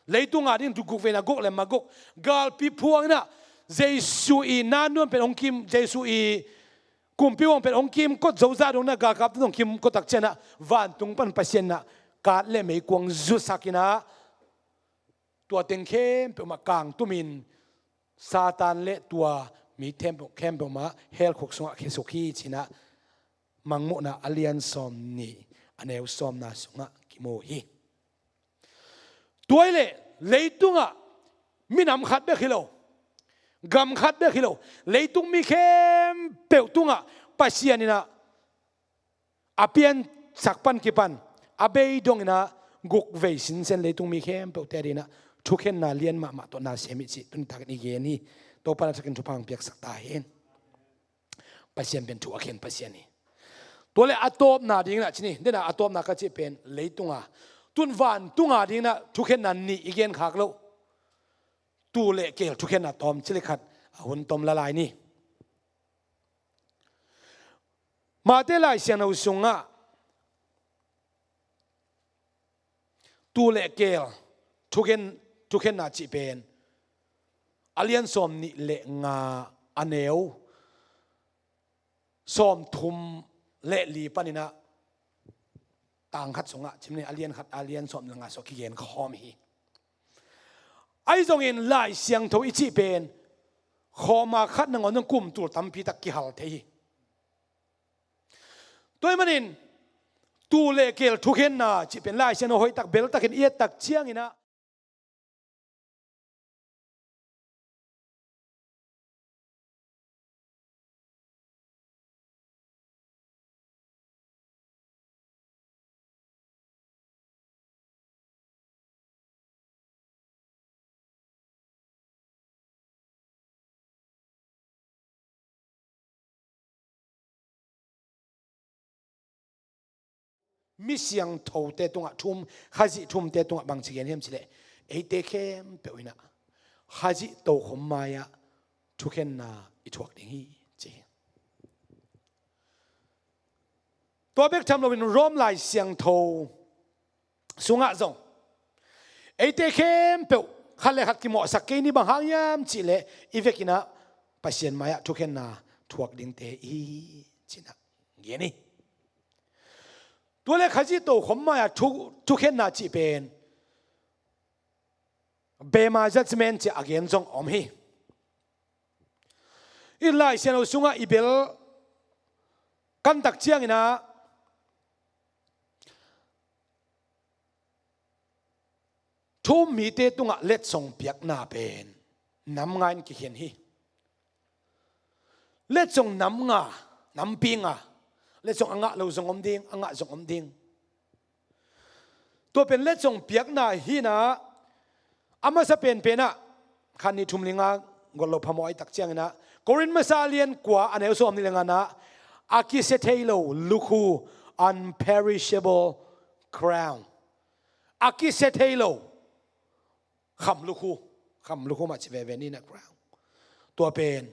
leitunga ding gukveina Gog le Magog, galpi phuang inah Jesu i nanuam pen hong kim, Jesu i kumpi huang pen hong kimkot zo zah dong inah, galkapte hong kimkot tak cianah vantung pan Pasian inah kat le meikuang zusak inah, tua teng khempeuh mah kangtumin Satan le tua mi khempeuh, khempeuh mah hell khuk sungah khesuk hi ci inah Mangmuhna a lian sawm nih a neu sawmna sungah kimu hi. Tua hi leh leitungah minam khat bek hi lo, gam khat bek hi lo, leitung mi khempeuh tungah Pasian inah a piansak pan kipan a bei dong inah gukvei sinsen leitung mi khempeuhte ading inah thukhenna lian mahmah tawh na sem hi cih tuni takin i gen hi. Topa na thakin thupha hong piaksak ta hen. Pasian pen thu a khen Pasian hi. Tua le a tawpna ding inah ci ni, dena a tawpna ka cih pen leitunga, tun vantunga ding inah thukhenna nih i gen khak loh. Tuu le keel thukhenna tawm ci le khat a hun tom lalai ni. Mate Lai Siangtho sungah tuu le keel thukhen, thukhenna cih pen a lian sawm nih le nga a neu sawm thum le li paninah tang khat sungah cim ni, a lian khat, a lian sawm nih le nga sungah kigen khawm hi. Ahi zongin Lai Siangtho i cih pen khawma khat nangawn zong kum tul tampi tak kihal thei hi. Tua ahih manin tuu le keel thukhenna cih pen Lai Siangtho hoihtak beltakin i ettak cianginah mi siangthote tungah thum, Khazih thumte tungah bangci gen hiam cih leh, eite khempeuh inah Khazih tokhom mai-ah thukhenna i thuak ding hi ci hi. Tua bek tham loin Rom Lai Siangtho sungah zong eite khempeuh khat le khat kimawhsak kei ni, bang hang hiam cih leh i vekinah Pasian mai-ah thukhenna thuak dingte i hi cinah gen hi. Tua le Khazih tokhom mai-ah thu, thukhenna cih pen Bema judgment ci a gen zong om hi. I Lai Siangtho sungah i bel kan tak ciangin ah thu um mite tungah letsong piakna pen nam nga in kikhen hi. Letsong nam nga, nampi nga, letsong a ngah lo zong om ding, a ngah zong om ding. Tua pen letsong piakna hi-in ah, a masa penpen ah, khat nih thum li nga gol lo phamawh ahih tak ciangin ah, Korin masa a lian kua a neu sawm nih le nga-na ah, a kisia thei lo lukhu, unperishable crown. A kisia thei lo kham lukhu, kham lukhu mah ci veve ni na, crown. Tua pen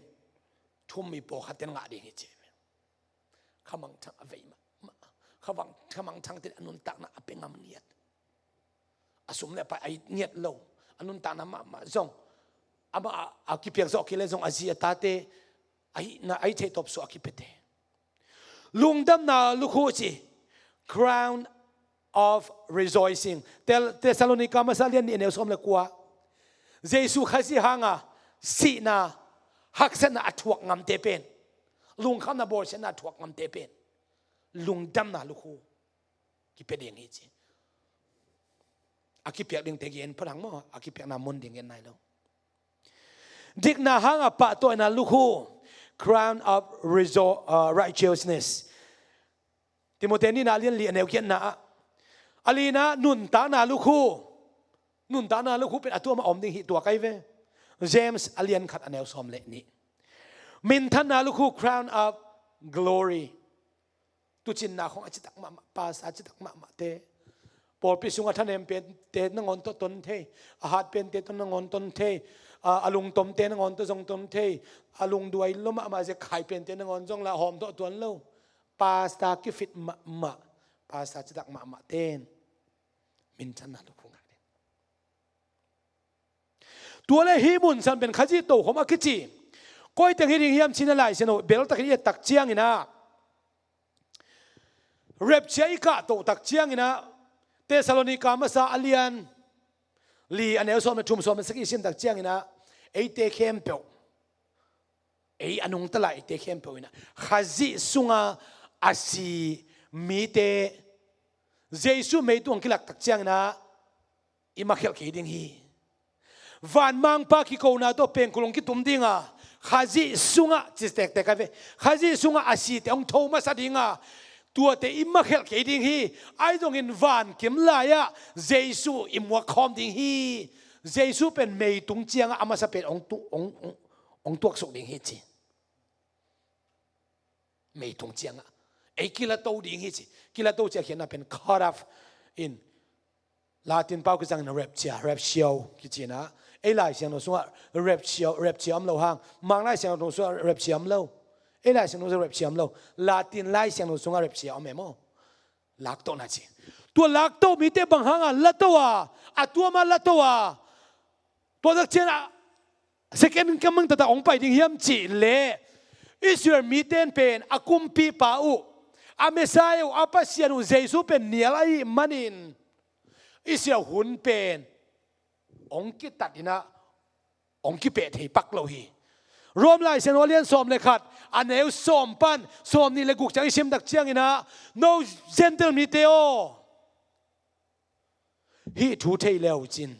thu um mi pawlkhat ten ngah ding hi ci. Khamangthang a vei mahmah, khamang, khamangthangte a nuntakna a pia ngam ngiat, a sum le a pai a it ngiat lo, a nuntakna mahmah zong, amah a, a kipiak zawh kei le zong a zi a tate a hihna, a hih theih tawp suah a kipiate. Lungdamna lukhu ci, crown of rejoicing. Tel-, Thessalonica masa lian nih a neu sawm le kua. Jesu Khazih hanga sihna, haksatna a thuak ngamte pen, lungkhamna bawlsiatna a thuak ngamte pen lungdamna lukhu kipia ding hi ci. A kipiak dingte gen phot hang maw, a kipiakna mun ding gen nai lo. Dikna hanga pahtawina lukhu, crown of rejo-, uh, righteousness. Timoti nihna a lian li a neu giatna ah, a lina nuntakna lukhu, nuntakna lukhu pen a tuam a om ding hi, tua kai ve. James a lian khat a neu sawm le nih. Minthanna lukhu, crown of glory. Tuucinna khong a citak mahmah, pastor a citak mahmahte, pawlpi sungah thanem pente nangawn tawh ton thei, a hat pente tawh nangawn ton thei, a, a lungtomte nangawn tawh zong ton thei, a lungduai lo mahmah, zia khai pente nangawn zong la hawm tawh tuan lo. Pastor kifit mahmah, pastor citak mahmahte in minthanna lukhu ngah ding. Tua le hih mun san pen Khazih tokhom a kici. Koi teng hi ding hiam ci-in ah Lai Siangtho bel takin i et tak ciangin ah, rapture i kahtoh tak ciangin ah, Thessalonica masa a lian li a neu sawm le thum, sawm le sagih i sim tak ciangin ah, eite khempeuh, ei a nungta lai eite khempeuh in ah, Khazih sunga a si mite, Jesu mei tungah kilak tak ciangin ah, i makhelh kei ding hi. Vanmangpa kikona tawh pengkul hong kitum ding a, Khazih sungah ci tektek a ve, Khazih sungah a site hong tho masa ding a, tuate i makhelh kei ding hi. Ahi zongin vankim lai-ah Jesu i muak khawm ding hi. Jesu pen mei tung ciangah a masa pen hong tu-, hong, hong, hong tuaksuk ding hi ci. Mei tung ciangah ei kilato ding hi ci. Kilato ci a khiatna pen caught up in, Latin pau kizangin rapture, raptio kici-in ah, ei Lai Siangtho sungah raptio, rapture om lo hang, Mang Lai Siangtho sungah rapture om lo. Ei Lai Siangtho sungah rapture om lo. Latin Lai Siangtho sungah rapture om e maw. Laktohna ci. Tua laktoh mite bang hanga lato a, a tuama lato a, tua tak ciang a second coming taktak hong pai ding hiam cih leh, Israel mite in pen a kumpipa uh, a Messiah uh, a Pasian uh Jesu pen nial ahih manin, Israel hun pen hong kitat in ah, hong kipeh thei pak lo hi. Rom Lai Siangtho a lian sawm le khat, a neu sawm pan sawm nih le guk ciang i sim tak ciangin ah, no Gentile mite aw, hih thu thei le uh cin,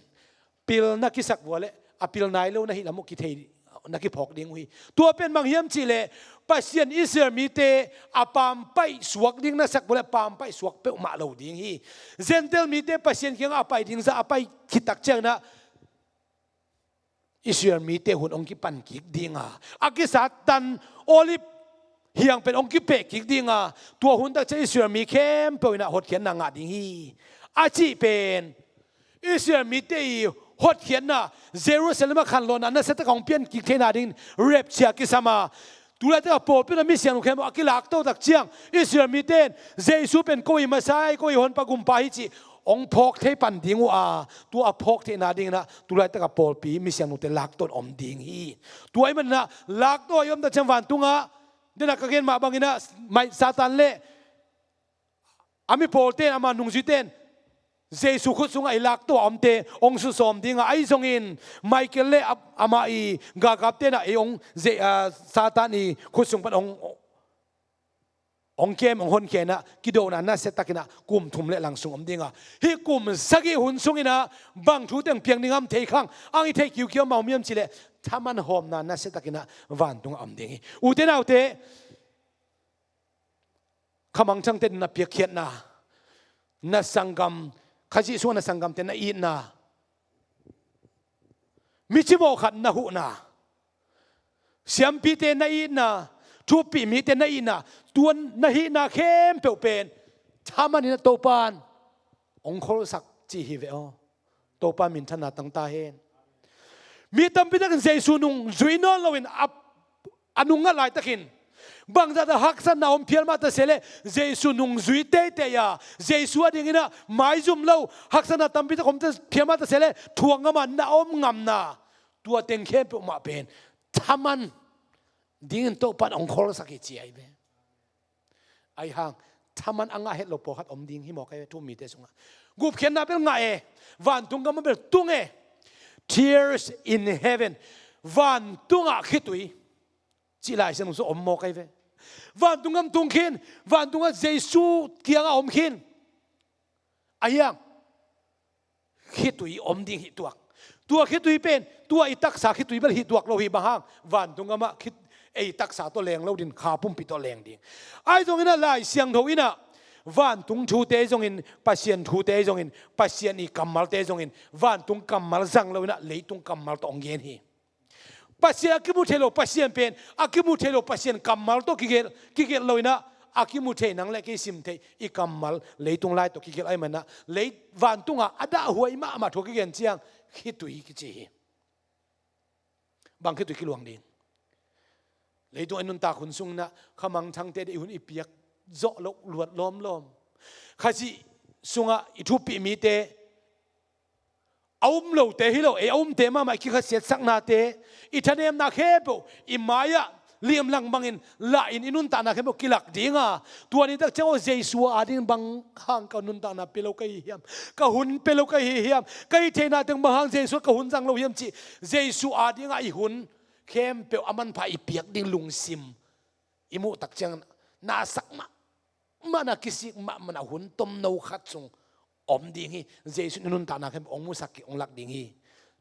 pil na kisak vua leh a pil nai lo na hih lam uh kithei, na kiphawk ding uh hi. Tua pen bang hiam cih leh, Pasian Israel mite a pampaih suak ding na sak vua leh pampaih suak peuhmah lo ding hi. Gentile mite Pasian kiangah a pai ding zah a pai khit tak ciangin ah, Israel mite hun hong kipan kik ding a, a kisat tan Olive hiang pen hong kipeh kik ding a, tua hun tak ciang Israel mi khempeuh in ah hotkhiatna ngah ding hi, a cih pen Israel mite i hotkhiatna, Jerusalem ah khanlawhna nasia tak hong pian kik theihna dingin rapture kisam a, tu laitak a pawlpi in ah misiangtho khempeuh a kilakto tak ciang, Israel mite in Jesu pen ko i Messiah, ko i honpa gumpa hi cih hong phawk thei pan ding uh a, tua a phawk theihna dingin ah tu laitak a pawlpi misiangthote lakto in om ding hi. Tua ahih manin ah lakto a i om tak ciang vantungah, den a ka gen mah bangin ah, mai Satan le a mipawlte in, ama nungzuite in Jesu khut sungah i lakto a omte hong susawm ding a, ahi zongin Michael le a, amah i galkapte in ei hong, Je-, ah, Satan i khut sung pan hong, hong kem, hong honkhia in ah, kidona nasia takin ah kum thum le lang sung om ding a, hih kum sagih hun sungin ah bang thu teng piang ding hiam thei khang, ang i theih kiukiu mah om hiam cih leh thaman hawmna nasia takin ah vantungah om ding hi. Ute naute, khamangthangte na piakkhiatna, na sanggam, Khazih sungah na sanggamte na itna, mi cimawh khat na huhna, siampite na itna, thupih mite na itna, tua na hihna khempeuh pen thaman in ah Topan hong kholsak cih hi ve aw. Topa minthanna tang ta hen. Mi tampi takin Jesu nung zui nawn loin a, a nung ngat laitakin bangzah a haksatna om phial mah ta se leh Jesu nung zui teitei a, Jesu a dingin ah maizum lo, haksatna tampi tak om phial mah ta se leh thuak ngam a na om ngamna, tua teng khempeuh mah pen thaman dingin Topan hong kholsak hi ci ahi ve. Ahi hang, thaman a ngah het lo pawlkhat om ding hi mawk ahi ve, thu-um mite sungah. Gupkhiatna bel ngah e, vantung gam ah bel tung e. Tears in heaven. Vantungah khitui cih Lai Siangtho sung om mawk ahi ve. Vantung gam tung khin, vantungah Jesu kiangah om khin. Ahi hang, khitui om ding hi tuak. Tua khitui pen, tua i taksa khitui bel hi tuak lo hi, bang hang, vantung gam ah khit-, ei taksa tawh leng lo ding, kha pumpi tawh leng ding. Ahi zongin ah Lai Siangtho in ah vantung thute zongin, Pasian thute zongin, Pasian i kammalte zongin, vantung kammal zang lo in ah leitung kammal tawh hong gen hi. Pasian a kimu thei lo Pasian pen, a kimu thei lo Pasian kammal tawh kigelh, kigelh lo in ah, a kimu thei nang le kei sim theih i kammal leitung lai tawh kigelh ahih manin ah, lei, vantungah a dahhuai mahmah thu a kigen ciang khitui kici hi. Bang khitui kiluang ding? Leitungah i nuntak hun sungin ah khamangthangte deih hun i piak zawh loh luat lawmlawm. Khazih sungah i thupih mite, a um lote hi lo, ei a umte mahmah i kikhasiatsaknate, i thanemna khempeuh i mai-ah liamlang bangin lahin i nuntakna khempeuh kilak ding a, tua ni tak ciang aw, Jesu a ding bang hang ka nuntakna pia lo ka hi hiam? Ka hun pia lo ka hi hiam? Ka hih theihna teng bang hang Jesu ka hun zang lo hiam cih, Jesu a dingah i hun khempeuh a manpha i piak ding lungsim i muh tak ciang na sak mah, mahmah na kisik mahmah na hun tomno khat sung om ding hi. Jesu in i nuntakna khempeuh hong musak kik, hong lak ding hi.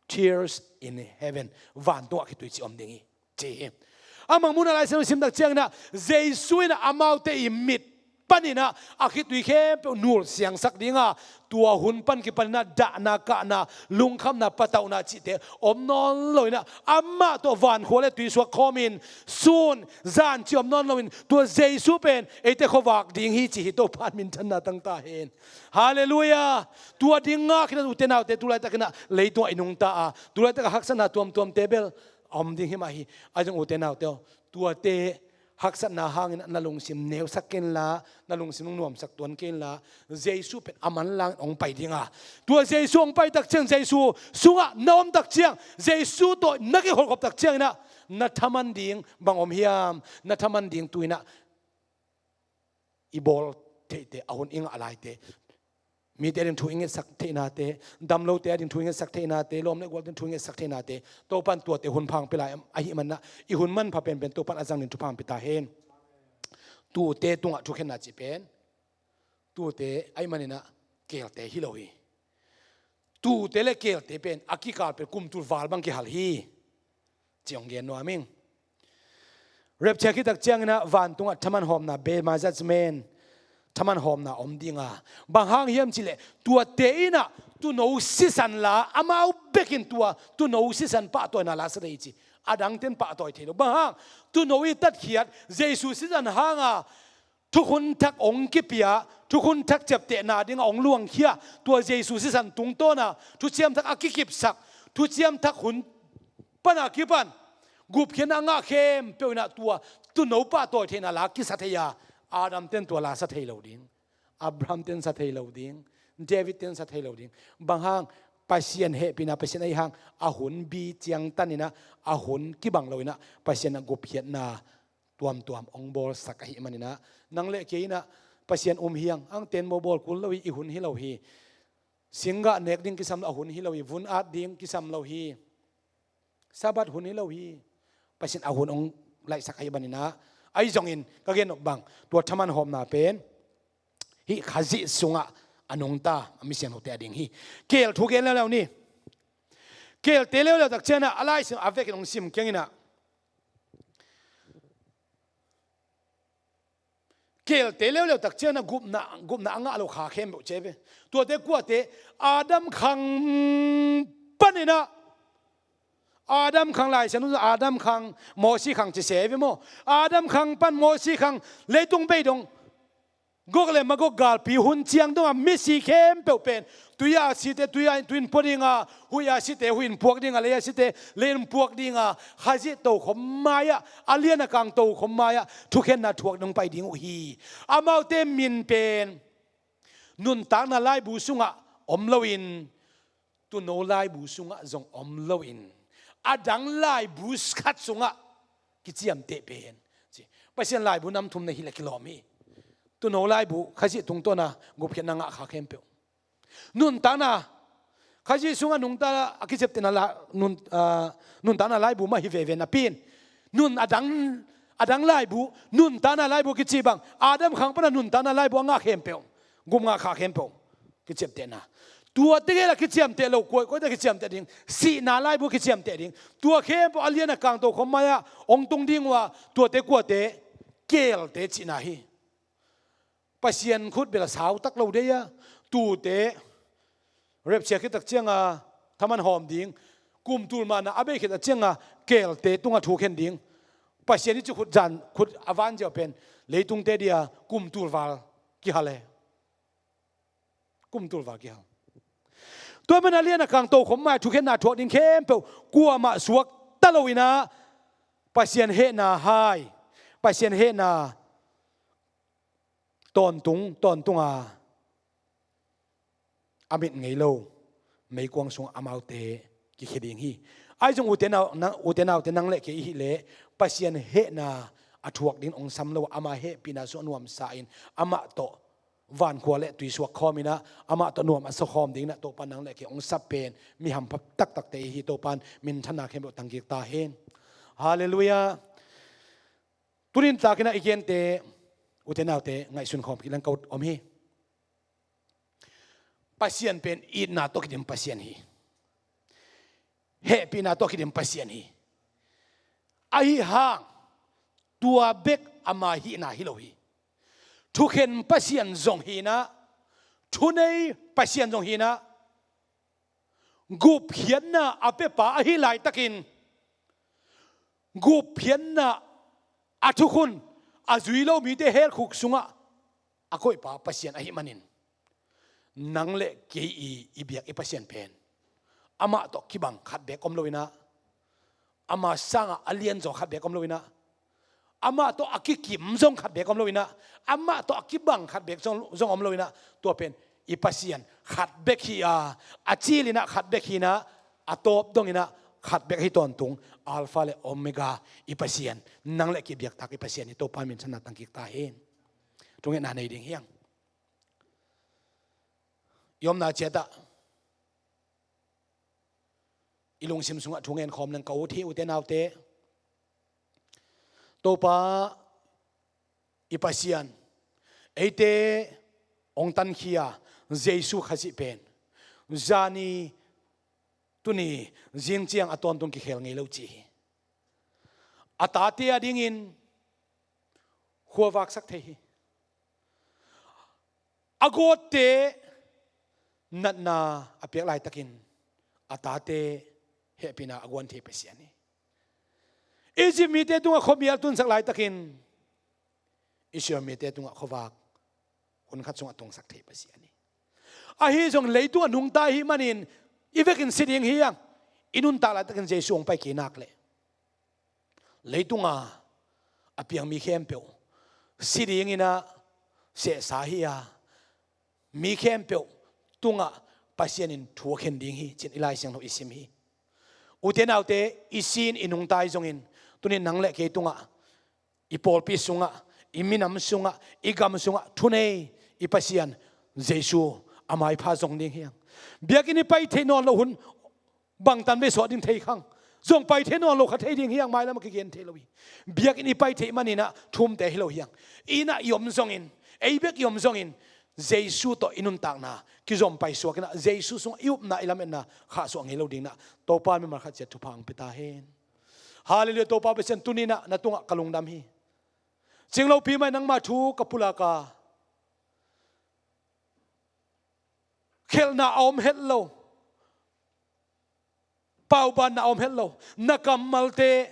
Tears in heaven. Vantungah khitui cih om ding hi, ci hi. A mangmuhna Lai Siangtho sim tak ciangin ah, Jesu in ah amaute i mit panin ah a khitui khempeuh nul siangsak ding a, tua hun pan kipanin ah dahna, kahna, lungkhamna, patauhna cihte om nawn lo in ah, amah tawh vankhua le tuisuak khawmin sun zan cih om nawn loin, tua Jesu pen eite khuavak ding hi, ci hi. Topa in minthanna tang ta hen. Halleluiah. Tua ding ngak in ah, ute naute, tu laitakin ah leitungah i nungta a, tu laitakin ah haksatna tuamtuamte bel a om ding hi mah hi. Ahi zong ute naute aw, tuate haksatna hangin na lungsim neusak kei inla, na lungsim nung nuamsak tuan kei inla, Jesu pen a manlangin hong pai ding a, tua Jesu hong pai tak ciang, Jesu sungah na om tak ciang, Jesu tawh na kikholhkhop tak ciangin ah, na thaman ding bang om hiam? Na thaman ding tu-in ah i bawl theihte, a hun i ngah laite, mite a ding thu i ngetsak theihnate, damlote a ding thu i ngetsak theihnate, lawm le gual ding thu i ngetsak theihnate, Topa in tuate hun pha hong pia lai ahih manin ah, i hun manpha penpen Topa in a zang ding thupha hong pia ta hen. Tuute tungah thukhenna cih pen, tuute ahih manin ah keelte hi lo hi. Tuute le keelte pen a kikal pen kum tul val bang kihal hi, ci hong gen nuam ing. Rapture khit tak ciangin ah vantungah thaman hawmna, Bema judgment, thaman hawmna om ding a, bang hang hiam cih leh tuate in ah tuuno sisan la, amau bekin tua tuuno sisan pahtawina la sa thei hi, ci. A dangte in pahtawi thei lo. Bang hang? Tuuno i tatkhiat, Jesu sisan hang a thukhun thak hong kipia, thukhun thak ciaptehna dingah hong luangkhia, tua Jesu sisan tungtawn a thuciam thak a kikipsak, thuciam thak hun pan a kipan gupkhiatna a ngah khempeuh in ah tua tuuno pahtawi theihna la kisa thei a, Adam ten tua la sa thei lo ding, Abraham ten sa thei lo ding, David ten sa thei lo ding. Bang hang? Pasian hehpihna Pasian ahih hang, a hun bi ciangtanin ah, a hun kibang loin ah Pasian a gupkhiatna tuamtuam hong bawlsak ahih manin ah, nang le kei in ah Pasian um hi hang, angten bawl kul lo hi, i hun hi lo hi. Singgah nek ding kisam lo a hun hi lo hi, vun at ding kisam lo hi, Sabbath hun hi lo hi. Pasian a hun hong laihsak ahi manin ah, ahi zongin ka gen nop bang, tua thaman hawmna pen hih Khazih sungah a nungta a misiangthote a ding hi. Keel thu gen leuleu ni. Keelte leuleu tak ciangin ah a Lai Siang a vekin hong sim kiangin ah, keelte leuleu tak ciangin ah gupna, gupna a ngah lo kha khempeuh ci ve. Tuate kuate? Adam khang panin ah, Adam khang, Lai Siangtho Adam khang, Mosi khang ci se ve maw? Adam khang pan Mosi khang, leitung bei dong, Gog le Magog galpi hun ciang dong a misi khempeuh pen tui a site tui a, tui in pua ding a, huih a site huih in puak ding a, lei a site lei in puak ding a, Khazih tokhom mai-ah, a lian a kang tokhom mai-ah thukhenna thuak dong pai ding uh hi. Amaute min pen nuntakna laibu sungah om loin, Tuuno laibu sungah zong om loin, a dang laibu khat sungah kiciamteh pen, ci, Pasian laibu nam thum na hih leh kilawm hi. Tuuno laibu, Khazih tungtawna gupkhiatna ngah kha khempeuh. Nuntakna, Khazih sungah nungta a kiciamtehna la, nun, ah, nuntakna laibu mah hi veve napi-in, nun a dang, a dang laibu, nuntakna laibu kici bang, Adam khang pana nuntakna laibu a ngah khempeuh, gup ngah kha khempeuh kiciamtehna. Tuate gel a kiciamteh lo, koi, koite kiciamteh ding, sihna laibu kiciamteh ding. Tua khempeuh a lian a kang tokhom mai-ah hong tung ding uh a, tuate kuate? Keelte cihna hi. Pasian khut bel a sau tak lo dei a, tuute, rapture khit tak cianga thaman hawm ding, kum tul mana a bei khit tak cianga keelte tungah thu khen ding. Pasian i ci khut zan, khut a van ziau pen leitungte dia kum tul val kihal e. Kum tul val kihal. Tua mana lian a kang tokhom mai thukhenna thuak ding khempeuh kuamah suak ta lo-in ah, Pasian hehna hai, Pasian hehna tawntung, tawntunga a mit ngei lo meikuang sungah amaute kikhia ding hi. Ahi zong ute nau, nang, ute naute, nang le kei i hih leh Pasian hehna a thuak dingin hong sam lo, ama hehpihna sungah nuamsa-in amah tawh vankhua le tuisuak khawm-in ah, amah tawh nuam a sa khawm dingin ah Topa nang le kei hong sap pen mi hampha taktakte i hi. Topa in minthanna khempeuh tangkik ta hen. Halleluiah. Tuni-in takin ah i gente, ute naute, ngaihsun khawm kik leng ka ut om hi. Pasian pen itna tawh kidim Pasian hi. Hehpihna tawh kidim Pasian hi. Ahi hang tua bek ama hihna hi lo hi. Thukhen Pasian zong hi-in ah, thunei Pasian zong hi-in ah, gupkhiatna a piapa ahih laitakin, gupkhiatna a thukhun a zui lo mite helkhuk sungah a koihpa Pasian ahih manin, nang le kei i, i biak i Pasian pen amah tawh kibang khat beek om lo-in ah, ama sangah a lianzaw khat beek om lo-in ah, amah tawh a kikim zong khat beek om lo-in ah, amah tawh a kibang khat beek zong, zong om lo-in ah, tua pen i Pasian khat bek hi a, a cil-in ah khat bek hi-in ah, a tawp dongin ah khat bek hi tawntung, Alpha le Omega i Pasian, nang le kei biaktak i Pasian hi. Topa in minthanna tangkik ta hen. Thungetna nei ding hi hang. I omna ciat ah i lungsim sungah thu ngen khawm leng ka ut hi, ute naute. Topa i Pasian, eite hong tankhia Jesu Khazih pen zani, tuni, zing ciang a tawntung kikhel ngei lo ci hi. A tate a dingin khuavaksak thei hi. A gawtte natna a piak laitakin a tate hehpihna a guan thei Pasian hi. Egypt mite tungah khuamial tunsak laitakin Israel mite tungah khuavak hun khat sungah tungsak thei Pasian hi. Ahi zong leitungah nungta ahih manin i vekin si ding hi hang. I nuntak laitakin Jesu hong pai kei nak leh leitunga a piang mi khempeuh si dingin ah sehsa hi a, mi khempeuh tungah Pasian in thu a khen ding hi, ci-in i Lai Siangtho i sim hi. Ute naute, i si-in i nungta ahi zongin, tuni-in nang le kei tungah, i pawlpi sungah, i minam sungah, i gam sungah thunei i Pasian Jesu a maipha zong ding hi hang. Biakinn i pai theih nawn loh hun bangtan vei suah ding thei khang. Zong pai thei nawn lo kha thei ding hi hang, mailam a kigen thei lo hi. Biakinn i pai theih manin ah thu umte hi lo hi hang. Inn ah i om zongin, ei bek i om zongin, Jesu tawh i nuntakna kizom paisuak in ah, Jesu sungah i upna, i lametna khahsuah ngei lo ding in ah, Topa mimal khat ciat thupha hong pia ta hen. Halleluiah, Topa Pasian, tuni in ah na tungah ka lungdam hi. Cing lopi mah in nangma thu ka pulak a, khelhna a om het lo, paubanna a om het lo, na kammalte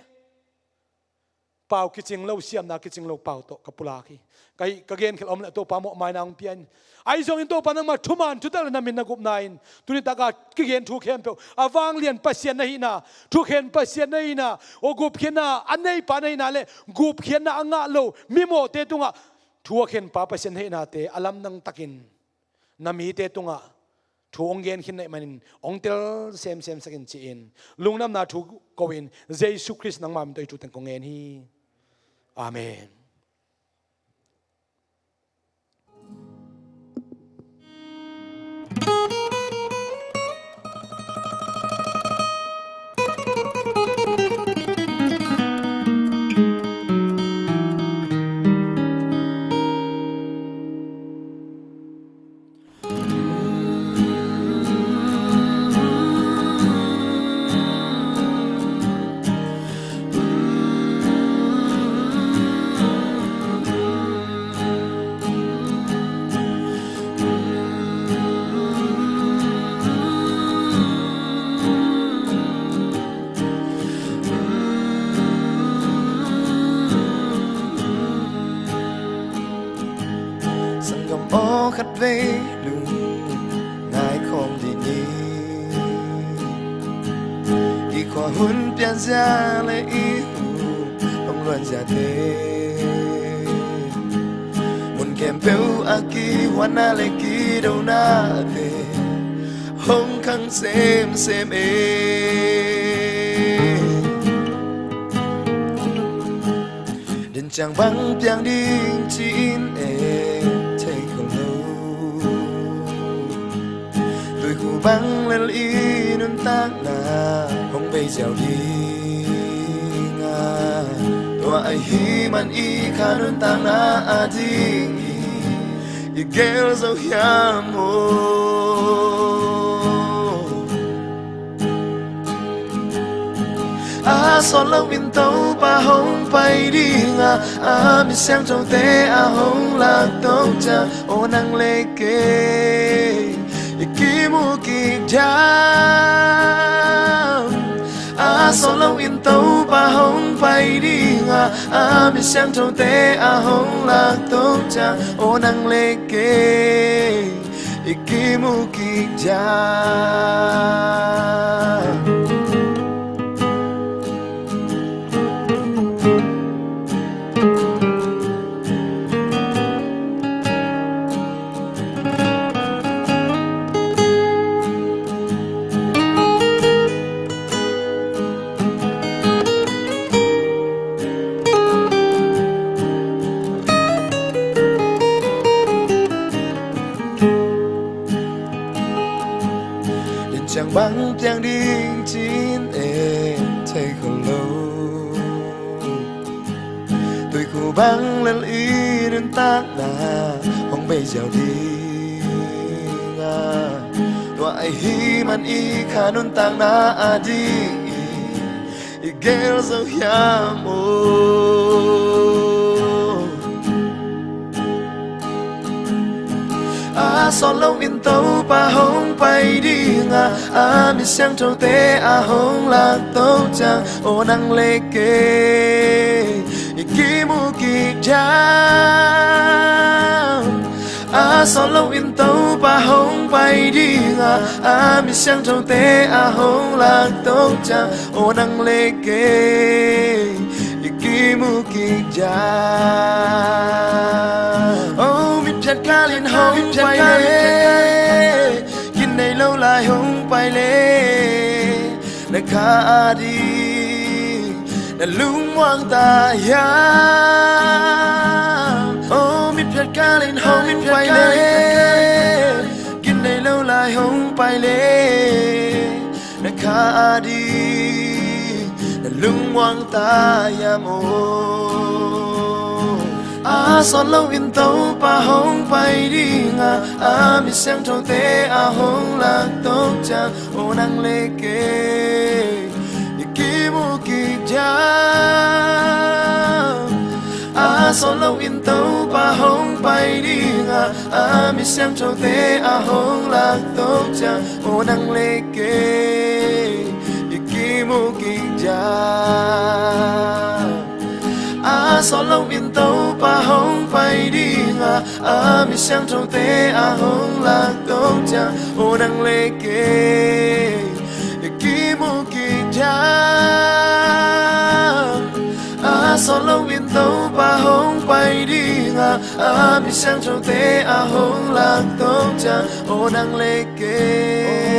pau kicing lo, siamna kicing lo pau tawh ka pulak hi. Ka hih, ka genkhelh om leh Topa mawhmaina hong pia in. Ahi zongin Topa nangma thuman thutak le na min na gupna in tuni taka kigen thu khempeuh a vanglian Pasian na hihna, thukhen Pasian na hihna, aw gupkhiatna a neipa na hihna le gupkhiatna a ngah lo mimawhte tungah thu a khenpa Pasian na hihnate a lamdang takin na mite tungah thu hong gen khin na hih manin hong tel semsem sak in ci-in lungdamna thu ko-in Jesu Khrist nangma min tawh hih thu teng kong ngen hi. Amen. Sanggam aw, khatvei lung ngai khawm dih ni. I khua hun pianzia le i hun hong luanziate, mun khempeuh a kihuanna le kidonate hong khang semsem e. Din ciang bang piang ding ci-in e thei kho lo. Tuikhu bang lel i nuntakna hong bei ziau ding a, tua ahi man i kha nuntakna a ding i, i gel zo hiam aw? A sawt loin Topa hong pai ding a, a mi siangthote a hong lak to ciang, aw nang le kei i kimu kik diam. A sawt loin Topa hong pai ding a, a mi siangthote a hong lak to ciang, aw nang le kei i kimu kik diam. Din ciang bang piang ding ci-in e thei kho lo. Tuikhu bang lel i nuntakna hong bei ziau ding a, tua ahi man i kha nuntakna a ding i, i gel zo hiam aw? A sawt loin Topa hong pai ding a, a mi siangthote a hong lak to ciang, aw nang le kei i kimu kik diam. A sawt loin Topa hong pai ding a, a mi siangthote a hong lak to ciang, aw nang le kei i kimu kik diam. Aw mitphiat kalin hong pai le, kin nei lo lai hong pai le, na kha a ding na lungmuang ta hiam? Aw mitphiat kalin hong pai le, kin nei lo lai hong pai leh na kha a ding na lungmuang ta hiam aw? A sawt loin Topa hong pai ding a, a mi siangthote a hong lak to ciang, aw nang le kei i kimu kik diam? A sawt loin Topa hong pai ding a, a mi siangthote a hong lak to ciang, aw nang le kei i kimu kik diam? A sawt loin Topa hong pai ding a, a mi siangthote a hong lak to ciang, aw nang le kei i kimu kik diam? A sawt loin Topa hong pai ding a, a mi siangthote a hong lak to ciang, aw nang le kei